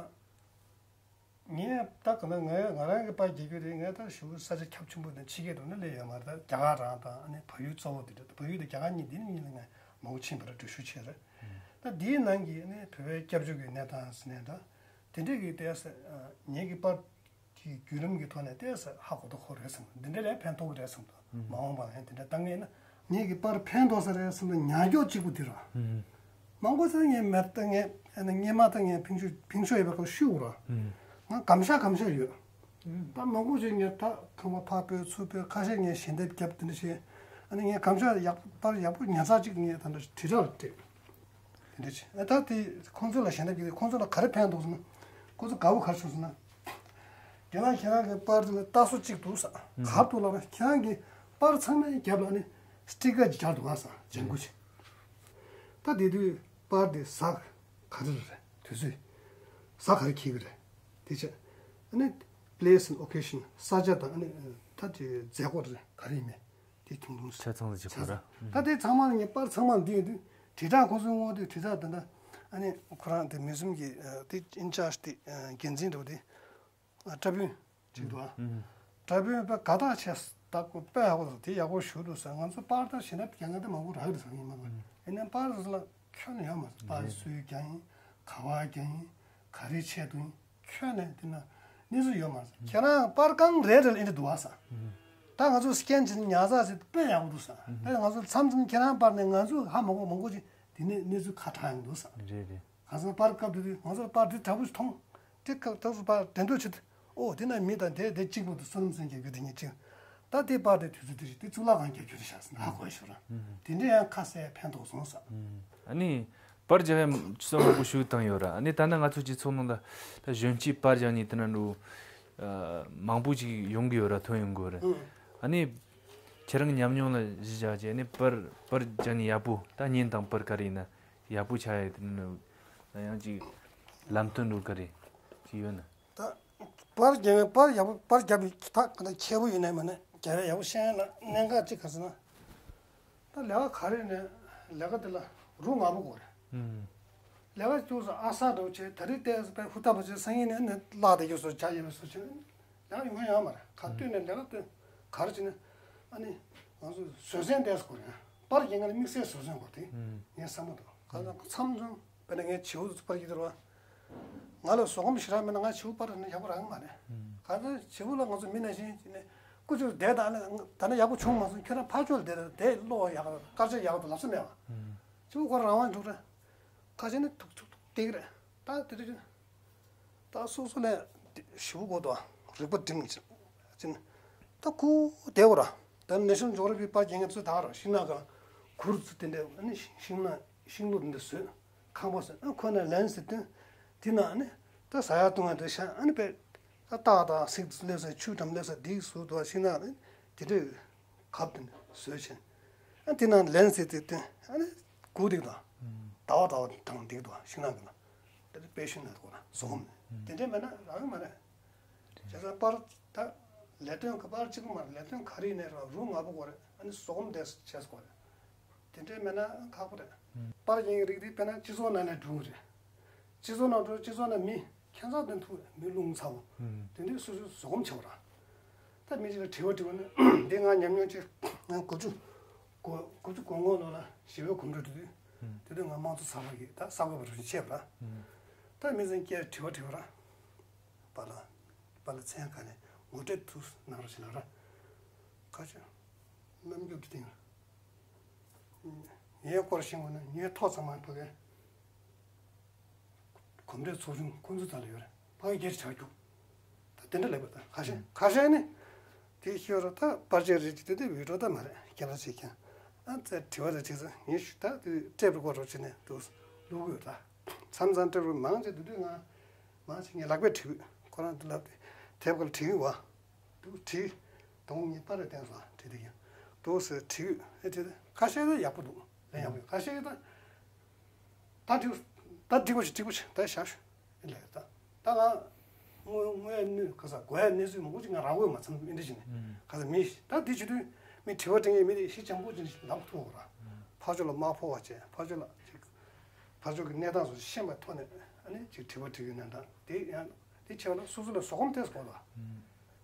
ངས་ད་ག་ན་ངས་ང་རང་གི་པར་རྒྱག་རྒྱུ་རེད། ངས་ད་ཞུ་ས་ཆ་ཁྱབ་ཆེན་པོ་དང་ཕྱི་རྒྱལ་དུ་ནི་སླེབས་ཡོད་མ་རེད། ད་རྒྱ་གར་རང་དང་ཨ་ནི་བལ་ཡུལ་གཙོ་བོ་དེ་རེད། བལ་ཡུལ་དང་རྒྱ་གར་གཉིས་འདི་ནི་གཉིས་ལ་ངས་མང་པོ་ཕྱིན་པ་རེད། འགྲུལ་བཞུད་བྱས་རེད། ད་འདིའི་ནང་གི་ཨ་ནི་བོད་པའི་སྐྱབས་བཅོལ་གྱི་གནས་སྟངས་ཟེར་ནས་ད་ དེ་འདྲས་ཀྱི་ཏོག་ཙམ་ངེད་ཀྱི་པར་གྱི་བརྒྱུད་རིམ་གྱི་ཐོག་ནས་ཏོག་ཙམ་ཧ་གོ་ཐོག་ཁོ་རེད་བསམ། འདི་འདྲས་ལས་ཕན་ཐོགས་ཀྱི་རེད་བསམ་འདུག་མ་འོངས་པ་ལ་ཡང་དེ་འདྲས་བཏང་ངེས་ན། ངེད་ཀྱི་པར་ཕན་ཐོགས་ས་རེད་བསམ་འདུག་ཉག་སྐྱོག་གཅིག་པུ་འདི་ར། མང་པོ་ཚོས་ངས་མེད་ད་ངས་ཨ་ནི་སྔོན་མ་ད་ངས་ཕིང་ཤོ་ཕིང་ཤོ་ཡོད་པའི་སྐོར་ཞུ་དགོས་ར། ང་གམ་ཤ་གམ་ཤ་ཡོད། ད་མང་པོ་ཞིག་ངས་ད་ཁང་པ་ཕར་སྤོས་ཚུར་སྤོས་ཁ་ཤས་ངས་ཞལ་འདེབས་བརྒྱབ་དེ་འདྲ་བྱས། ཨ་ནི་ངས་གམ་ཤ་ཡག་པར་ཡག་པོ་ཉར་ཚགས་ཅིག་ངས་ད་འདྲ་དྲིལ་བསྒྲགས་ལ་སྤྲད། དེ་འདྲ་བྱས་ཨ་ད་དེ་ཁོང་ཚོ་ལ་ཞལ་འདེབས་ཀྱི་ཁོང་ཚོ་ལ་ག་རེ་ཕན་ཐོགས་སོང་ན། ཁོང་ཚོ་དགའ་བོ་ག་རེ་བྱུང་སོང་ན། དེ་ལ་ཁྱེད་རང་གི་པར་དེ་ལ་ལྟ་སོ་གཅིག་འདུག་ས། ག་རེ་འདུག་ལབ་ན་ཁྱེད་རང་གི་པར་ཚང་མའི་རྒྱབ་ལ་ནི་སི་ཊི་ཀར་ཅིག་སྦྱར་འདུག་ག་ས་ལྗང་གུ་ཅིག་ད་དེ་དུས་པར་དེ་གཟའ་ག་རེ་རེད། དུས་ཚོད་གཟའ་ག་རེ་འཁེལ་གི་རེད། དེ་བྱས་ཨ་ནི་place and occasion ས་ཆ་དང་ཨ་ནི་ད་དེ་མཛད་སྒོ་རེད་ག་རེ་ཡིན་མིན་དེ་ཁྱུང་ཁྱུང་ཆ་ཚང་ལ་བྱེད་དགོས་ར། ད་དེ་ཚང་མ་ངས་པར་ཚང་མ་འདི་ཡོད་དུས་དྲིལ་བསྒྲགས་ཁོ་ཚོའི་ངོ་དེ་དྲིལ་བསྒྲགས་དེ་འདྲ་ཨ་ནི་ཁོ་རང་དེ་མིའུ་ཛིམ་གྱི་དེ་ཨིན་ཅར་ཇི་དེ་འགན་འཛིན་འདྲ་བོ་དེ། བཀྲ་དཔོན་ཅིག་འདུག་ཨ། བཀྲ་དཔོན་དཔེ་དགའ་ཐག་ཆད་ད་ཁོ་དཔེ་ཡག་པོ་འདུག་དེ་ཡག་པོ་ཞུ་འདུག་ཟེར། ང་ཚོ་པར་ད་ཞེ་ན་རྒྱ་ང་ད་མང་པོ་རག་གི་རེད་ཟེར་ངས་མ་གོ་ཡིན་ནའི་པར་ཟེར་ལ་ཁྱོན་ནས་ཡོད་མ་རེད། པར་སུས་ཀྱང་ཡིན་ག་བ་ཀྱང་ཡིན་ག་རེ་ཆད་དུ་ཡིན་ཁྱོན་ནས་དེ་ན་གནས་ཚུལ་ཡོད་མ་རེད། ཁྱེད་རང་པར་གང་རེད་རེད་ཨེ་འདྲ་འདུག་ཨ་ཟེར། ད་ང་ཚོ་སི་ཀེན་བྱས་ནས་ཉར་ཚགས་བྱས་དཔེ་ཡག་པོ་འདུག་ཟེར། ད་ང་ཚོ་མཚམས་མཚམས་ཁྱེད་རང་པར་ནས་ང་ཚོ་ཧ་མ་གོ་མང་པོ་ཅིག་དེ་ནས་གནས་ཚུལ་ཁ་གྲག་ཡོང་འདུག་ཟེར། རེད་རེད། གང་ཟག་པར་སྐབས་དེ་དུས་ང་ཚོར་པར་དེ་དྲག་པོ་ཞིག་མཐོང་། དེ་སྐབས་ད་གཟོད་པར་དེ་འདྲ་བྱེད་དུས་ཨོ་དེ་ན་མི་དང་དེ་དེ་གཅིག་པོ་འདུག་བསོད་ནམས་ཟེར་མཁན་གྱི་དེ་གཉིས་གཅིག་ད་དེ་པར་དེ་དུས་ཚོད་དེ་ཞིག་དེ་གཙུག་ལག་ཁང་རྒྱབ་ཁྱོད་རེད་ཤག་ཟེར་ཧ་གོ་ཞུ་ར། དེ་འདྲ་ཡང་ཁ་གསལ་ཕན་ཐོགས་སོང་ཟེར། ཨ་ནི་པར་རྒྱག་ཡ་ཅི་ཙམ་མང་པོ་ཞིག་བཏང་ཡོད་ར། ཨ་ནི་ད་ནི་ང་ཚོ་སྤྱི་ཚོགས་ནང་ལ་ད་གཞོན་སྐྱེས་པར་རྒྱག་མཁན་དེ་འདྲ་འགྲོ་མང་པོ་ཞིག་ཡོང་གི་ཡོད་ར། ཐོན་ཡོང་གི་ཡོད་ར། ཨ་ནི་ཁྱེད་རང་ཉམས་མྱོང་ལ་གཞི་བཞག་བྱས་ཨ་ནི་པར་པར་རྒྱག་མཁན་ཡག་པོ་ད་བརྙན་དང་པར་ག་རེ་ཡིན་ན། ཡག་པོ་ཆགས་ཡོད་དེ་ནི་ཡང་ཅིག་ལམ་སྟོན་འགྲོ་ག་རེ་ཅིག་ཡོད་ན། ད་པར་རྒྱབ་པའི་པར་ཡག་པོ་པར་རྒྱབ་པའི་ཐག་ག་ན་ཁྱད་པོ་ཡོད་ནའི་མ་ནས་རྒྱབ་པའི་ཡག་པོ་ཤེས་ཡ་ལ་གནད་འགག་ཅིག་ག་ཟེར་ན། ད་ལས་ཀ་ག་རེ་ནས་ལས་ཀ་དེ་ལ་རུ་ང་པོ་དགོས་རེད། ལས་ཀ་ཅུང་ཟད་ཨ་གསར་འགྲོ་བྱས་ད་རེས་བལྟས་པའི་ཧུར་ཐག་པ་བྱས་སང་ཉིན་ནས་ནི་བརླག་བསྡད་རྒྱུ་བཟོ་བྱ་ཡོད་པའི་བཟོ་བྱས་ལས་ཀ་ཡོང་ཡ་ཡོད་མ་རེད། ག་དུས་ནས་ལས་ཀ་དེ་ག་རེ་བྱས་ནས་ཨ་ནི་ང་ཚོ་བཟོད་བསྲན་ལྡན་དགོས་རེད། པར་རྒྱག་མཁན་ལ་དམིགས་བསལ་བཟོད་བསྲན་དགོས་དེ་ངའི་བསམ་བློ་དང་ག་ཚོད་མཚམས་མཚམས། དཔེར་ན་ངའི་བྱིའུ་ཚོ་པར་རྒྱག་དུས་ང་ལ་བཟོད་སྒོམ་ཞེ་དྲག་མེད་ན་ང་བྱིའུ་པར་ནི་ཡག་པོ་རག་གི་མ་རེད། གང་ལྟར་བྱིའུ་ལ་ང་ཚོ་མི་ནང་བཞིན་བྱས་ནས་སྐུ་མཁྱེན་བསྡད་དང་ནི་ད་ནི་ཡག་པོ་བྱུང་མ་སོང་ཁྱོད་རང་ཕར་ཕྱོགས་ལ་བསྡད་དང་དེ་ཀློག་ཡག་དཀར་ཆག་ཡག་ཏུ་ལབ་ས་མེད་པ། བྱིའུ་ཁོ་རང་རང་དབང་འཇུག་རེད། ཁ་ཤས་ནི་ཐུག་ཐུག་ཐུག་བསྡད་ཀྱི་རེད། ད་དེ་དུས་ད་སོ་སོ་ལས་ཞིབ་པོ་དགོས་དོ་རིག་པ་སྒྲིམ་ཅིང་ད་ཁུ་བསྡད་དགོས་ར། ད་ནེ་ཤ་ནལ་ཇོ་གྷ་ར་ཕི་པར་རྒྱག་མཁན་ཚོས་ད་ག་ར་ཤིང་ནགས་སྒང་གུར་ཚོ་དེ་འདྲ་ཨ་ནི་ཤིང་ནགས་ཤིང་ལོ་དེ་འདྲ་བཟོས། ཁང་པ་ཟེར་ཨ་ཁོ་ན་ལན་ཟེར་དུས་དེ་ནང་ནི་ད་ཟ་ཡག་བཏུང་ཡག་དེ་ཤ་ཨ་ནི་པས་ད་སྟག་དང་གཟིག་སླེབས་ས་ཆུ་འགྲམ་སླེབས་ས་འདི་ཟུར་དུ་ཤིང་ནགས་ནི་དེ་འདྲའི་གབ་དེ་ནི་བཟོས་ཕྱིན་ཨ་དེ་ནང་ལན་ཟེར་དེ་དེ་ཨ་ནི་དགུ་འདེགས་དང་ཟླ་བ་ཟླ་བ་དང་འདེགས་དང་ཤིང་ནགས་ཀྱི་ནང་དེ་འདྲ་དཔེ་ཤིང་ནགས་དགོས་ན་བཟོ་གོ་མི་དེ་འདྲའི་མེད་ན་རང་མ་རེད། བྱས་ཙང་པར་ད་ལས་དོན་ག་པར་གཅིག་པུ་མ་རེད། ལས་དོན་ག་རེ་ཡིན་ནའི་རང་རུ་ང་པོ་དགོས་རེད། ཨ་ནི་བཟོད་སྒོམ་དེ་བྱས་དགོས་རེད། དེ་འདྲའི་མེད་ན་ཁག་པོ་རེད། པར་རྒྱག་མཁན་རིགས་དེ་དཔེར་ན་སྤྱི་ཚོགས་ནང་ནས་འགྲོ་གི་རེད། སྤྱི་ཚོགས་ནང་འགྲོ་སྤྱི་ཚོགས་ནང་མི་ཁྱད་མཚར་དོན་ཐུག་མི་རླུང་ཚ་བོ། དེ་འདྲའི་སོ་སོའི་བཟོད་སྒོམ་བྱེད་པ་རེད། ད་མི་གཅིག་ལ་དྲི་བ་དྲི་བ་ནི་འདི་ང་ཉམས་མྱོང་ཅིག་ང་དགུ་བཅུ་གོ་དགུ་བཅུ་གོ་ལྔ་ལོ་ལ་ཞི་བའི་གོམ་བགྲོད་དུས་དུས་དེ་དུས་ང་དམངས་གཙོ་ཚོགས་པ་གི་ད་གསར་འགོད་པ་རུ་བྱས་པ་ར། ད་མི་ཚང་སྐྱེལ་དྲི་བ་དྲི་བ་ར། པཱ་ལགས། པཱ་ལགས་མཚན་ག་ནས་ངོ་སྤྲོད་ཐུགས་གནང་རོགས་བྱེད་ན་ར། ཁ་ཆེ། རྣམ་འགྱུར་དུ་བསྟན། ངའི་སྐོར་ཤེས་དགོས་ན་ངའི་ཐོག་ཚང་མ་ཕ་གི་གོམ་བགྲོད་ཚོགས་ཆུང་ཁོང་ཚོ་རྩ་ལ་ཡོད་རེད། ཕ་གི་སྒེར་གྱི་ཆགས་རྒྱུ། ད་དེ་འདྲ་ལེགས་པ་དང་ཁ་ཤས་ཁ་ཤས་ནི། དེ་ཤོད་ར་ད་པར་ཆས་རེད་ཀྱི་དེ་དེ་བི་ཌིའོ་ད་མ་རེད་ཁྱེད་རང་ཚོས་ཀྱང་། ཨ་ཙི་དྲི་བ་དང་དྲི་ཚོད་ངས་ཞུ་ད་དེ་ཊེབ་རུ་སྐོར་རོགས་བྱས་ནས་འདུག་བླུག་དགོས་ད། མཚམས་མཚམས་ཊེབ་རུ་མང་ཆེ་དེ་དུས་ང་མང་ཆེ་ངས་ལག་པས་བྲིས་དགོས་ཁོ་རང་དེ་ལབ་དེབ་སྐོར་བྲིས་དགོས་བ། འདུག་བྲིས། དང་པོ་ངས་པར་རེ་བསྟན་སོང་བྲིས་དེ་ཀྱང་། འདུག་ཟེར་བྲིས་དགོས་ཨེ་བྲིས་ད་ཁ་ཤས་ད་ཡག་པོ་འདུག་ལན་ཡག་པོ་ཡོད་ཁ་ཤས་ད། ད་འགྲིག་ད་འགྲིག་པ་ཞིག་འགྲིག་པ་ཞིག་ད་བཞག་ཞུ། ལས་ད་ད་ང་དངོས་དངོས་ཡ་གནོད་ག་ས་གོ་ཡ་གནས་ཚུལ་མང་པོ་ཅིག་ང་རང་ངོས་མ་ཚང་མི་འདྲ་ཞིག་ནས་ག་ས་མི་ཞིག་ད་འདི་བྱེད་དུས་མི་དྲི་བ་དྲི་ངེས་མི་དེ་ཞི་འཇམ་པོ་ཅིག་ལབ་ཐུབ་པ་ར། ཕར་ཕྱོགས་ལ་མ་ཕོག་པ་བྱས་ཕར་ཕྱོགས་ལ་ཅིག་ཕར་ཕྱོགས་ཀྱི་གནས་སྟངས་སོགས་ཤེས་པའི་ཐོག་ནས་ཨ་ནི་ཅིག་དྲི་བ་དྲི་གི་ནས་ད་དེ་ཡང་དེ་བྱས་པ་ལ་སོ་སོ་ལ་བཟོད་སྒོམ་ཐེབས་དགོས་ལ།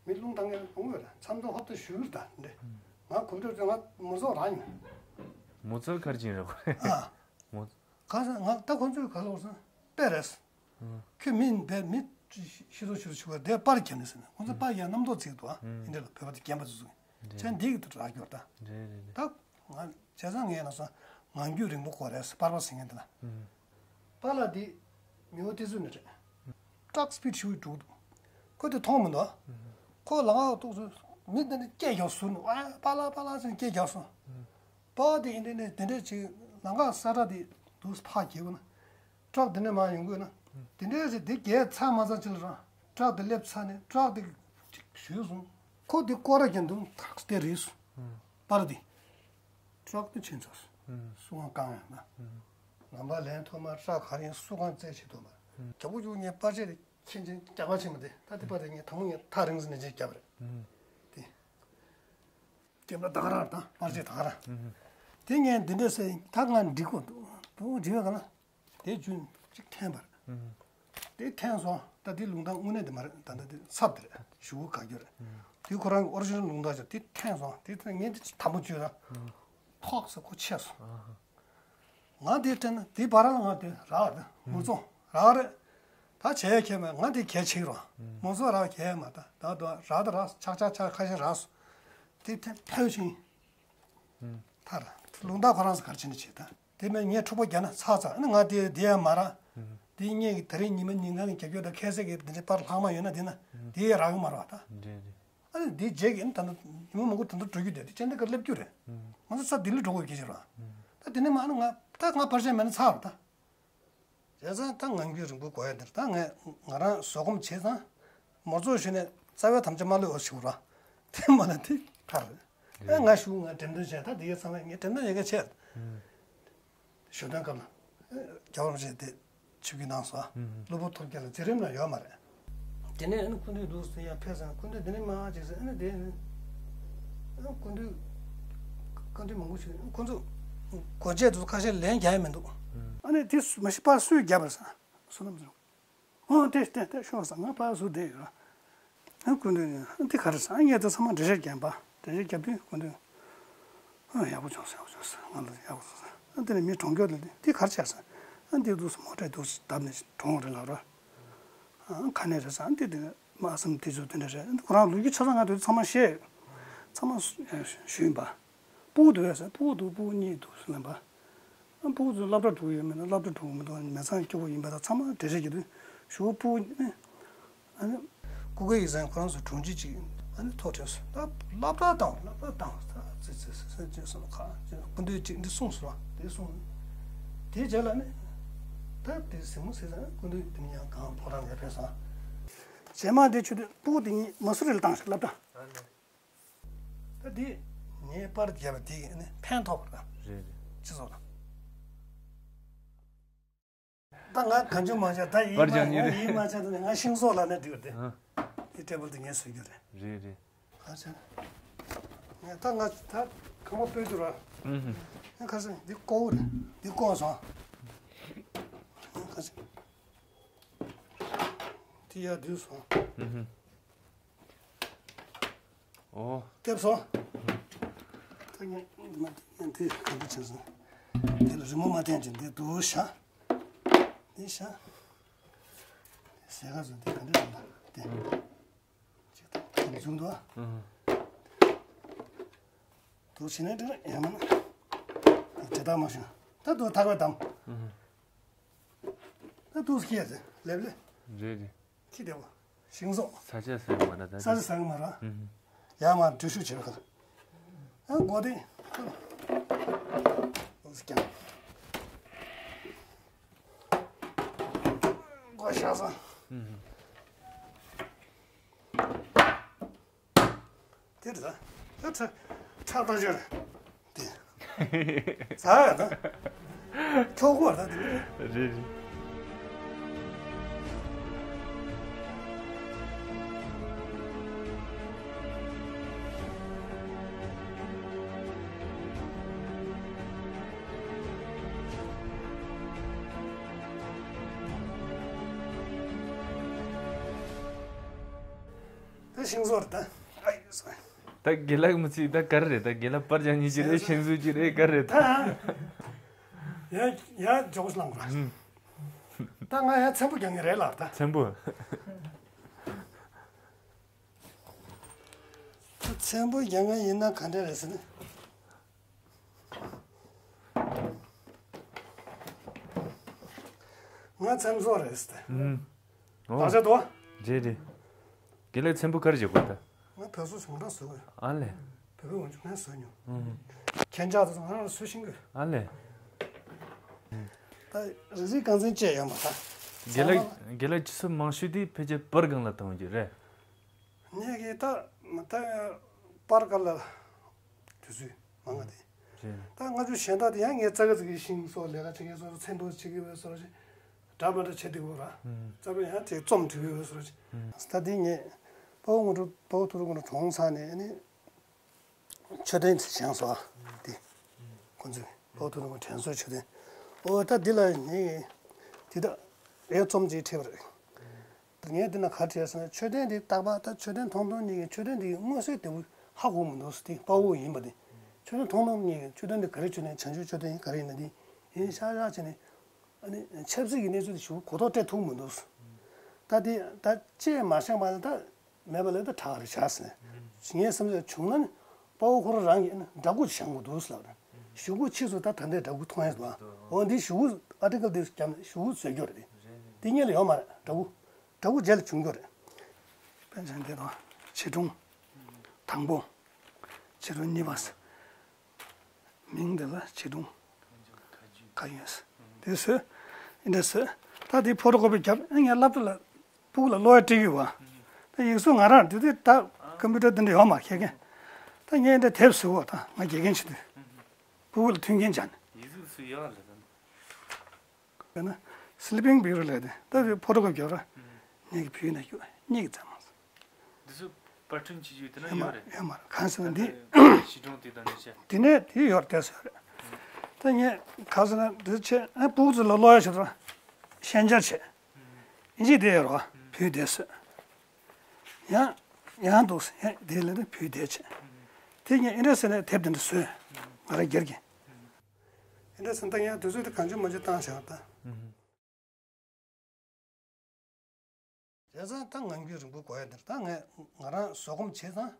མི་རླུང་བཏང་མཁན་མང་པོ་ཡོད་ར་མཚམས་མཚམས་ཧོབ་ཏེ་ཞུ་གི་རེད་ད་འདྲ། ང་གོམ་བགྲོད་དེ་ང་མོ་ཚོགས་རང་ཡིན། མོ་ཚོགས་ཁར་ཅིང་རེད་པ། ཨ། མོ། ག་ས་ང་ད་ཁོང་ཚོས་ག་ལ་བར་སོང་དཔེ་རེད། ཁྱོད་མི་བས་མི་ཤི་སོང་ཤི་སོང་ཤི་བ་དེ་པར་རྒྱབ་ནས་ཟེར་ནས་ཁོང་ཚོ་པར་རྒྱབ་རྣམ་རྟོག་བརྩེགས་འདུག་ཨ། ཨིན་འདྲ་ལ་བོད་པ་དེ་རྒན་པ་ཚོ་ཚོ་གིས་བྱས་འདི་གི་དུ་རག་གྱུར་ད། རེད་རེད་རེད། ད་ང་བྱས་ཙང་ངས་ན་སོང་ངང་རྒྱུད་རིང་པོ་དགོས་རེད་ཟེར་པར་པ་ཟེར་མཁན་དེ་ལ། པཱ་ལགས་འདི་མི་བོ་ཏི་ཙུ་ནས་རེད། ཊག་སི་པིཌ་ཞེ་པོ་འགྲོ་གི་འདུག་ཁོ་དེ་མཐོང་མི་འདུག་ཁོ་ལམ་ཁ་ཐུག་སོང་མི་དེ་ནས་སྐད་རྒྱག་ཟུར་ནས་ཨ་པཱ་ལགས་པཱ་ལགས་ཟེར་ནས་སྐད་རྒྱག་སོང་། པཱ་དེ་ཡིན་དེ་ནས་དེ་འདྲས་ཅིག་ལམ་ཁ་ས་ཁྲ་དེ་འདུག་ཕར་གྱེས་པ་ན། ཊག་དེ་ནས་མར་ཡོང་གི་ཡོད་ན། དེ་འདྲས་རེད་དེ་རྒྱལ་ཚ་མ་ཚ་ཅིག་ལ་རང་ཊག་དེ་སླེབས་ཚར་ནས་ཊག་དེ་ཅིག་ཞུས་སོང་། ཁོ་དེ་སྐོར་ར་རྒྱག་འདུག་ཐག་དེ་རེད་སོང་། པར་དེ། ཊག་དེ་ཕྱིན་ཚར་སོང་། སུ་གང་བཀང་ཡང་ན། ལམ་བར་ལན་ཐོག་མར་ཊག་ག་རེ་ཡིན་སུ་གང་རྩད་ཆེ་ཐོག་མར། རྒྱ་བོ་ཡུག་ངས་པར་ཆས་དེ་ཁྱེད་ཅན་རྒྱག་པ་ཆེན་མོ་དེ་ད་དེ་པར་དེ་ངས་དང་པོ་ངས་ཐག་རིང་ས་ནས་ཅིག་རྒྱབ་རེད། དེ། རྒྱབ་ལ་ད་ག་རང་དང་པར་ཆས་ད་ག་རང་། དེ་ངས་འདི་འདྲས་ཟེར་ད་ང་འགྲིག་གོ་འདུག་འགྲིག་པ་ག་ལ། དེ་རྒྱུན་གཅིག་འཐེན་པར། དེ་འཐེན་སོང་ད་དེ་ལུང་ཐང་དངོས་གནས་དེ་མ་རེད་ད་ད་དེ་ཚབ་དེ་རེད་ཞུ་ག་རྒྱུ་རེད། དེ་ཁོ་རང་གི་ཨོ་རི་ཇི་ནལ་ལུང་ཐང་ཅིག་དེ་འཐེན་སོང་དེ་ངས་དེ་དམ་པོ་བཅོས་ད། ཐོག་ས་ཁོ་ཆད་སོང་། ང་དེ་དྲན་ན་དེ་བར་ལ་ང་དེ་རག་རེད་མུར་ཙོང་རག་རེད། ད་བྱས་ཡ་ཁྱད་མེད་ང་དེ་གལ་ཆེ་རོ། མུར་ཙོང་རག་གལ་མ་ད་ད་དུ་རག་ད་རག་ཆག་ཆག་ཆག་ཁ་ཤས་རག་སོང་། དེ་དེ་ཕལ་ཆེན། ཐར། ལུང་ཐང་ཁོ་རང་ས་གར་ཕྱིན་ནས་བྱེད་ད། དེ་མིན་ངས་འཁྲུག་པ་རྒྱག་ན་ཚར་ཚར་ཨ་ནི་ང་དེ་དེ་ཡང་མ་རག་དེ་ངས་ཀྱི་ད་རིང་ཉི་མ་ཉིན་གང་གི་རྒྱབ་སྐྱོར་དང་ཁ་ཟས་ཀྱི་དེ་འདྲའི་པར་ལྷག་མ་ཡོད་ན་དེ་ན་དེ་ཡང་རག་གི་མ་རེད་བ་ད། རེད་རེད། ཨ་ནི་དེ་རྗེས་ཀྱི་ཨ་ནི་ད་ལྟ་ཉི་མ་མང་པོ་ད་ལྟ་འགྲོ་རྒྱུ་དེ་དེ་ཅན་དེ་གར་སླེབས་རྒྱུ་རེད། ང་ཚོ་ས་ལྡི་ལི་འགྲོ་དགོས་ཀྱི་ཅི་རེད། ད་དེ་ནས་མ་ཨ་ནི་ང་ད་ང་པར་ཆས་མེད་ན་ཚར་བ་ད། བྱས་ཙང་ད་ངང་རྒྱུད་རིང་པོ་དགོས་ཡ་འདིར་ད་ངས་ང་རང་བཟོད་སྒོམ་བྱས་ཙང་མོ་ཚོ་ཞུས་ནས་རྩ་བའི་དམ་བཅའ་མ་ལུས་པ་ཞུ་ར། དེ་མ་ལ་དེ་ཁར་ཨེ་ང་ཞུ་ང་འགྲེམས་སྟོན་བྱས་ད་དེ་གའི་ཚང་མས་ངས་འགྲེམས་སྟོན་ཡོད་ག་བྱས། ཞུ་དོན་སྐབས་ལ་རྒྱལ་བ་རིན་པོ་ཆེ་དེ་ཆིབས་བསྒྱུར་གནང་སོང་། གློ་བུར་ཐོལ་རྒྱལ་ལ་མཛད་རིམ་ལ་ཡོད་མ་རེད། དེ་ནས་ཨ་ནི་སྐུ་མདུན་འདུག་ཟེར་ཡ་ཕེབས་ཙང་སྐུ་མདུན་དེ་ནས་མ་ཅིག་ཟེར་ཨ་ནི་དེ་ཨ་ནི་སྐུ་མདུན་བཀའ་འདྲི་མང་པོ་ཞུས་ཁོ་ཚོ་སྒོ་འབྱེད་དུ་ཁ་ཤས་ལན་རྒྱག་ཡ་མི་འདུག་ཨ་ནི་དེ་མ་གཞི་པར་སུས་བརྒྱབ་པ་རེད་ཟེར་བསོད་ནམས་ཟེར། ཨོ་དེ་དེ་དེ་ཤོག་ཟེར་ང་པར་སུ་བསྡད་ཡོད་ར། ཨ་སྐུ་མདུན་ཨ་དེ་ག་རེ་ཟེར་ཨ་ངས་དེ་ཚང་མ་འགྲེལ་བཤད་རྒྱབ་པ་འགྲེལ་བཤད་རྒྱབ་དུས་སྐུ་མདུན། ཨ་ཡག་པོ་བྱུང་སོང་ཡག་པོ་བྱུང་སོང་ང་ལ་ཡག་པོ་བྱུང་སོང་། ཨ་དེ་ནས་མི་གྲོངས་རྒྱུ་དེ་དེ་ག་རེ་བྱས་སོང་། ཨ་འདི་འདུག་སེ་མོ་ཊ་འདུག་སེ་བརྡབས་ནས་གྲོངས་རེད་ལབ་ར། ཨ་ག་ནས་རེད་ཟེར་ཨ་འདི་དེ་མ་བསམ་དེ་ཚོ་དེ་འདྲ་རེད་ཁོ་རང་ལོ་རྒྱུས་ཆ་ཚང་ང་དེ་ཚང་མ་བཤད་ཡོད། ཚང་མ་ཞུས་ཡིན་པ། སྤུ་གུ་འདུག་ཡ་ཟེར་སྤུ་གུ་འདུག་སྤུ་གུ་གཉིས་འདུག་སེ་ལབ་པ། ཨ་ཕྲུ་གུ་ཚོ་སློབ་གྲྭ་འགྲོ་གི་ཡོད་མེད་ན་སློབ་གྲྭ་འགྲོ་གི་མི་འདུག་མི་ཚང་སྐྱོ་པོ་ཡིན་པ་དང་ཚང་མ་འགྲེལ་བཤད་རྒྱག་དུས་ཞུ་བོ་ཕྲུ་གུ་ནི་ཨ་ནི། སྐུ་སྒེར་ཡིག་ཚང་ཁོ་རང་ཚོ་དྲུང་ཆེ་གཅིག་ཨ་ནི་ཐོག་ཁྲལ་སོང་ད་སློབ་གྲྭ་བཏང་སློབ་གྲྭ་བཏང་ད་ཙི་ཙི་ཙི་ཙི་ཅེས་སོང་ཁ་ཅེས་སྐུ་མདུན་གཅིག་འདི་གསུངས་སོང་བ་དེ་གསུངས། དེའི་རྗེས་ལ་ནི་ད་དེ་གཟིགས་མོ་གཟིགས་ཙང་སྐུ་མདུན་དེ་ནི་ཡང་གང་ཕོ་བྲང་ནས་ཕེབས་སོང་། རྗེས་མ་དེ་ཆུ་དུས་ཕྲུ་གུ་དེ་གཉིས་མ་སུ་རི་ལ་བཏང་ཞིག་སློབ་གྲྭ། ད་འདི་ངའི་པར་རྒྱབ་པ་འདི་ནི་ཕན་ཐོགས་པ་དང་རེད་རེད། སྤྱི་ཚོགས་དང་། ད་ང་གང་བྱུང་མ་བྱས་ད་ཡིན་པར་མ་ཀྱང་ཡིན་ཡིན་མ་བྱས་ད་ང་ཤིང་བཟོ་ལ་ནི་འགྲིག་པ་དེ། ཨ། འདི་ཊེ་བལ་འདི་ངས་བཟོ་རྒྱུ་རེད། རེད་རེད། ཨ་ཅེ། ངས་ད་ང་ད་ཁང་པ་སྤོས་རྒྱུ་ར། ཨུ་ཧུ། ངས་ཁ་སང་འདི་ཀོ་བོ་རེད་འདི་ཀོ་སོང་། ངས་ཁ་སང་འདི་ཡར་བསྡུས་སོང་། ཨུ་ཧུ། ཨོ། ལྟེབ་སོང་། ད་ངས་འདི་མ་འདི་གང་འདྲ་བྱས་སོང་། འདི་ལ་རི་མོ་མ་བསྟན་ཅིང་འདི་འདུག་ཤ། འདི་ཤ། ཟས་ག་ཚོད་འདི་ག་འདྲ་རེད་ལ་འདི། ཅིག་ད་འདི་བྱུང་འདུག་ཨ། འདུག་བྱས་ནས་འདི་ལ་ཡང་མིན། འདི་དེ་ལྟར་མ་བྱུང་། ད་འདུག་ཐག་པས་བསྡམས། ད་འདུག་སྐྱེས་ཏེ་ལེབ་ལེ། རེད་རེད། ཁྱི་བདེ་པོ། ཤིང་བཟོ། ས་ཆ་ཟ་གི་མ་རེད་ད། ས་ཆ་ཟ་གི་མ་རེད། ཨུ་ཧུ། ཡར་མར་འགྲུལ་བཞུད་བྱེད་པ་ཁར། ཨ་མགོ་དེ། འོ་ཟི་ཀྱང་། མགོ་བཞག་སོང་། ཨུ་ཧུ། དེ་རེད་ད། ད་ཁྲག་ཁྲག་ལྟ་ཅོར། དེ། ཟ་ཡ་ད། ཁྱོག་པོ་ད་དེ་རེད། རེད་རེད། ད་ཤིང་བཟོ་རེད་ད། ཨ་ཡོད་ས། ད་དགེ་ལགས་མི་ཚེ་ད་ག་རེ་རེད་ད་དགེ་ལགས་པར་རྒྱག་ཉིན་གཅིག་རེད་ཤིང་བཟོ་གཅིག་རེད་ག་རེ་རེད་ད། ཡ་ཡ་ཇོག་སི་ལང་ག་ད་ང་ཡང་ཚེམ་བུ་རྒྱག་མཁན་རེད་ལབ་ད། ཚེམ་བུ། ད་ཚེམ་བུ་རྒྱག་མཁན་ཡིན་ན་ག་འདྲ་རེད་ཟེར་ན། ང་ཚེམ་བཟོ་རེད་ཟེར་ད། ཨུམ། ཨོ། བདག་ཅག་ཏུ། རེད་རེད། དགེ་ལགས་ཚེམ་བུ་ག་རེ་བྱེད་དགོས་ད། ང་བོད་བཟོ་ཞིང་འབྲོག་བཟོ་དགོས། ཨ་ལས། བོད་པའི་འོ་ཇུ་ངས་བཟོས་མྱོང་། ཨུམ། ཁྱེད་ཅག་ཚོ་ང་རང་བཟོ་ཤེས་ཀྱི། ཨ་ལས། ད་རིག་རིག་རྐང་འཛིན་བཅས་ཡོད་མ་ད། དགེ་ལགས་དགེ་ལགས་ཁྱེད་ཚོ་མང་ཤོས་དེ་ཕལ་ཆེར་པར་སྒང་ལ་བཏང་རྒྱུ་རེད། ངས་ཀྱི་ད་ད་པར་སྒང་ལ་དུས་ཚོད་མང་ང་དེ། རེད། ད་ང་ཚོ་གཞན་དག་དེ་ཡང་ངས་རྩ་ཁ་ཚིག་གི་ཤིང་བཟོ་ལས་ཀ་བྱེད་མཁན་བཟོ་ཚེམ་བུ་བྱེད་ཀྱི་བཟོ་ཞིག་འདྲ་མི་འདྲ་བྱེད་བསྡད་ཡོད་ར། ཨུམ། རྩ་བའི་ཡང་དེ་རྩོམ་འབྲི་གི་ཡོད་ཟེར་བ་ཅིག་ཨུམ། ད་དེ་ངས་དཔའ་བོ་དངོས་གྲུབ་དཔའ་བོ་ཐུ་རུ་དངོས་གྲུབ་གྲོངས་ཚར་ནས་ནི་མཆོད་རྟེན་དེ་བཞེངས་སོང་། དེ་ཁོང་ཚོས་དཔའ་བོ་ཐུ་རུ་དངོས་གྲུབ་དྲན་གསོའི་མཆོད་རྟེན། ཨོ་ད་འདི་ལ་ངས་དེ་དག་རས་རྩོམ་ཅིག་བྲིས་པ་རེད། ངས་འདི་ན་ག་རེ་བྲིས་ཟེར་ན་མཆོད་རྟེན་འདི་རྟག་པར་ད་མཆོད་རྟེན་མཐོང་མཐོང་གཉིས་ཀྱི་མཆོད་རྟེན་འདི་མངོན་གསལ་དོད་པོ་ཧ་གོ་མི་འདུག་ཟེར། དེ་དཔའ་བོ་ཡིན་པ་དེ་མཆོད་རྟེན་མཐོང་མཐོང་གཉིས་ཀྱི་མཆོད་རྟེན་འདི་ག་རེ་མཆོད་རྟེན་བྱང་ཆུབ་མཆོད་རྟེན་ཡིན་ག་རེ་ཡིན་ན་འདི་ཡིན་ཤག་ཤག་བྱས་ནས། ཨ་ནི་ཆབ་སྲིད་ཀྱི་གནས་ཚུལ་དེ་ཞུ་གོ་རྟོགས་སྤྲད་ཐུབ་མི་འདུག་ད་དེ་ད་ཅེས་མ་བཤད་པ་ལ་ད་མེད་པ་ལ་ད་དྲག་རེ་བྱ་ཟེར། ངའི་བསམ་ཚུལ་བྱུང་ན་ནི་དཔའ་བོ་ཁོ་རང་རང་གིས་ཨ་ནི་འདྲ་སྐུ་བཞེངས་དགོས་འདུག་ལབ་རེད། གཞུག་གུ་ཕྱིས་སུ་ད་ད་ལྟའི་འདྲ་སྐུ་མཐོང་ཡས་འདུག་འོ་འདི་གཞུག་གུ་ཨར་ཊི་ཀལ་འདི་བརྒྱབ་ནས་གཞུག་གུ་བཟོས་རྒྱུ་རེད། དེ་དེ་སྔོན་ལ་ཡོད་མ་རེད། འདྲ་སྐུ་འདྲ་སྐུ་རྗེས་ལ་བྱུང་རྒྱུ་རེད། པཎ་ཆེན་འདི་དང་བྱིས་སྒྲུང་དང་པོ། བྱིས་སྒྲུང་གཉིས་པ། མིང་འདི་ལ་བྱིས་སྒྲུང་ཁ་རྒྱུན་ཟེར། དེ་བཟོས། འདི་འདྲ་བཟོས། ད་དེ་ཕོ་ཊོ་ཀོ་པི་བརྒྱབ། ཨ་ངས་སློབ་གྲྭ་ལ་སྤུ་གུ་ལ་ཀློག་ཡ་སྤྲད་ཀྱི་ཡོད་པ། ད་ཡིག་གཟུགས་ང་རང་དེ་དུས་ད་ཀམ་པུ་ཊར་དེ་འདྲ་ཡོད་མ་རེད། ཁྱེད་ཀྱིས་ད་ངས་འདི་དེབ་བཟོས་པ། ད་ང་དགེ་རྒན་བྱེད་དུས་སྤུ་གུ་ལ་མཐུན་རྐྱེན་སྦྱར་ནས། ཡིག་གཟུགས་སུ་ཡོད་ལ་ད། དཔེར་ན་སི་ལི་པིང་བྷིའུ་ལབ་དེ་ད་དེ་ཕོ་ཊོ་ཀོ་པི་བརྒྱབ་ར། ངེད་ཀྱི་བུའི་ནང་བཅུག་གཉིས་ཀྱི་རྩེད་མོ། འདི་ཚོ་པར་སྐྲུན་བྱེད་རྒྱུ་དེ་ན་ཡོད་མ་ཡོད་རེད། ཡོད་མ་རེད། གང་ཟེར་ན་འདི་བྱིས་སྒྲུང་དེ་དང་འདི་བྱས། དེ་ནས་དེ་ཡོད་རེད། དེ་ཚོ་ཡོད་རེད། ད་ངས་གང་ཟེར་ན་འདི་བྱས། ཨ་སྤུ་གུ་ཚོ་ལ་ཀློག་ཡ་བྱེད་དུས་ཤན་སྦྱར་བྱས། ཨིན་ཇི་དེ་ཡོད་རེད་པ། བོད་དེ་བཟོས། ཡང་ཡང་འདུག་ཟེར། ཡང་དེ་ལས་ནི་བོད་དེ་བྱས། དེ་ངས་ཨིན་དྲ་སེ་ནས་དེབ་དེ་འདྲ་བཟོས། ང་རང་སྒེར་གྱིས། ཨིན་དྲ་སེ་ད་ཡང་དུས་ཚོད་དེ་གང་བྱུང་མང་བྱུང་བཏང་བཞག་ད། བྱས་ཙང་ད་ངང་རྒྱུད་རིང་པོ་དགོས་ཡ་འདིར་ད་ངས་ང་རང་བཟོད་སྒོམ་བྱས་ཙང་།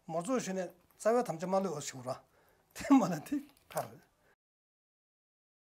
མོ་ཚོགས་ཞུས་ནས་རྩ་བའི་དམ་བཅའ་མ་ལུས་པ་ཞུ་ར། དེ་མ་ལ་དེ་ཁ་རེད།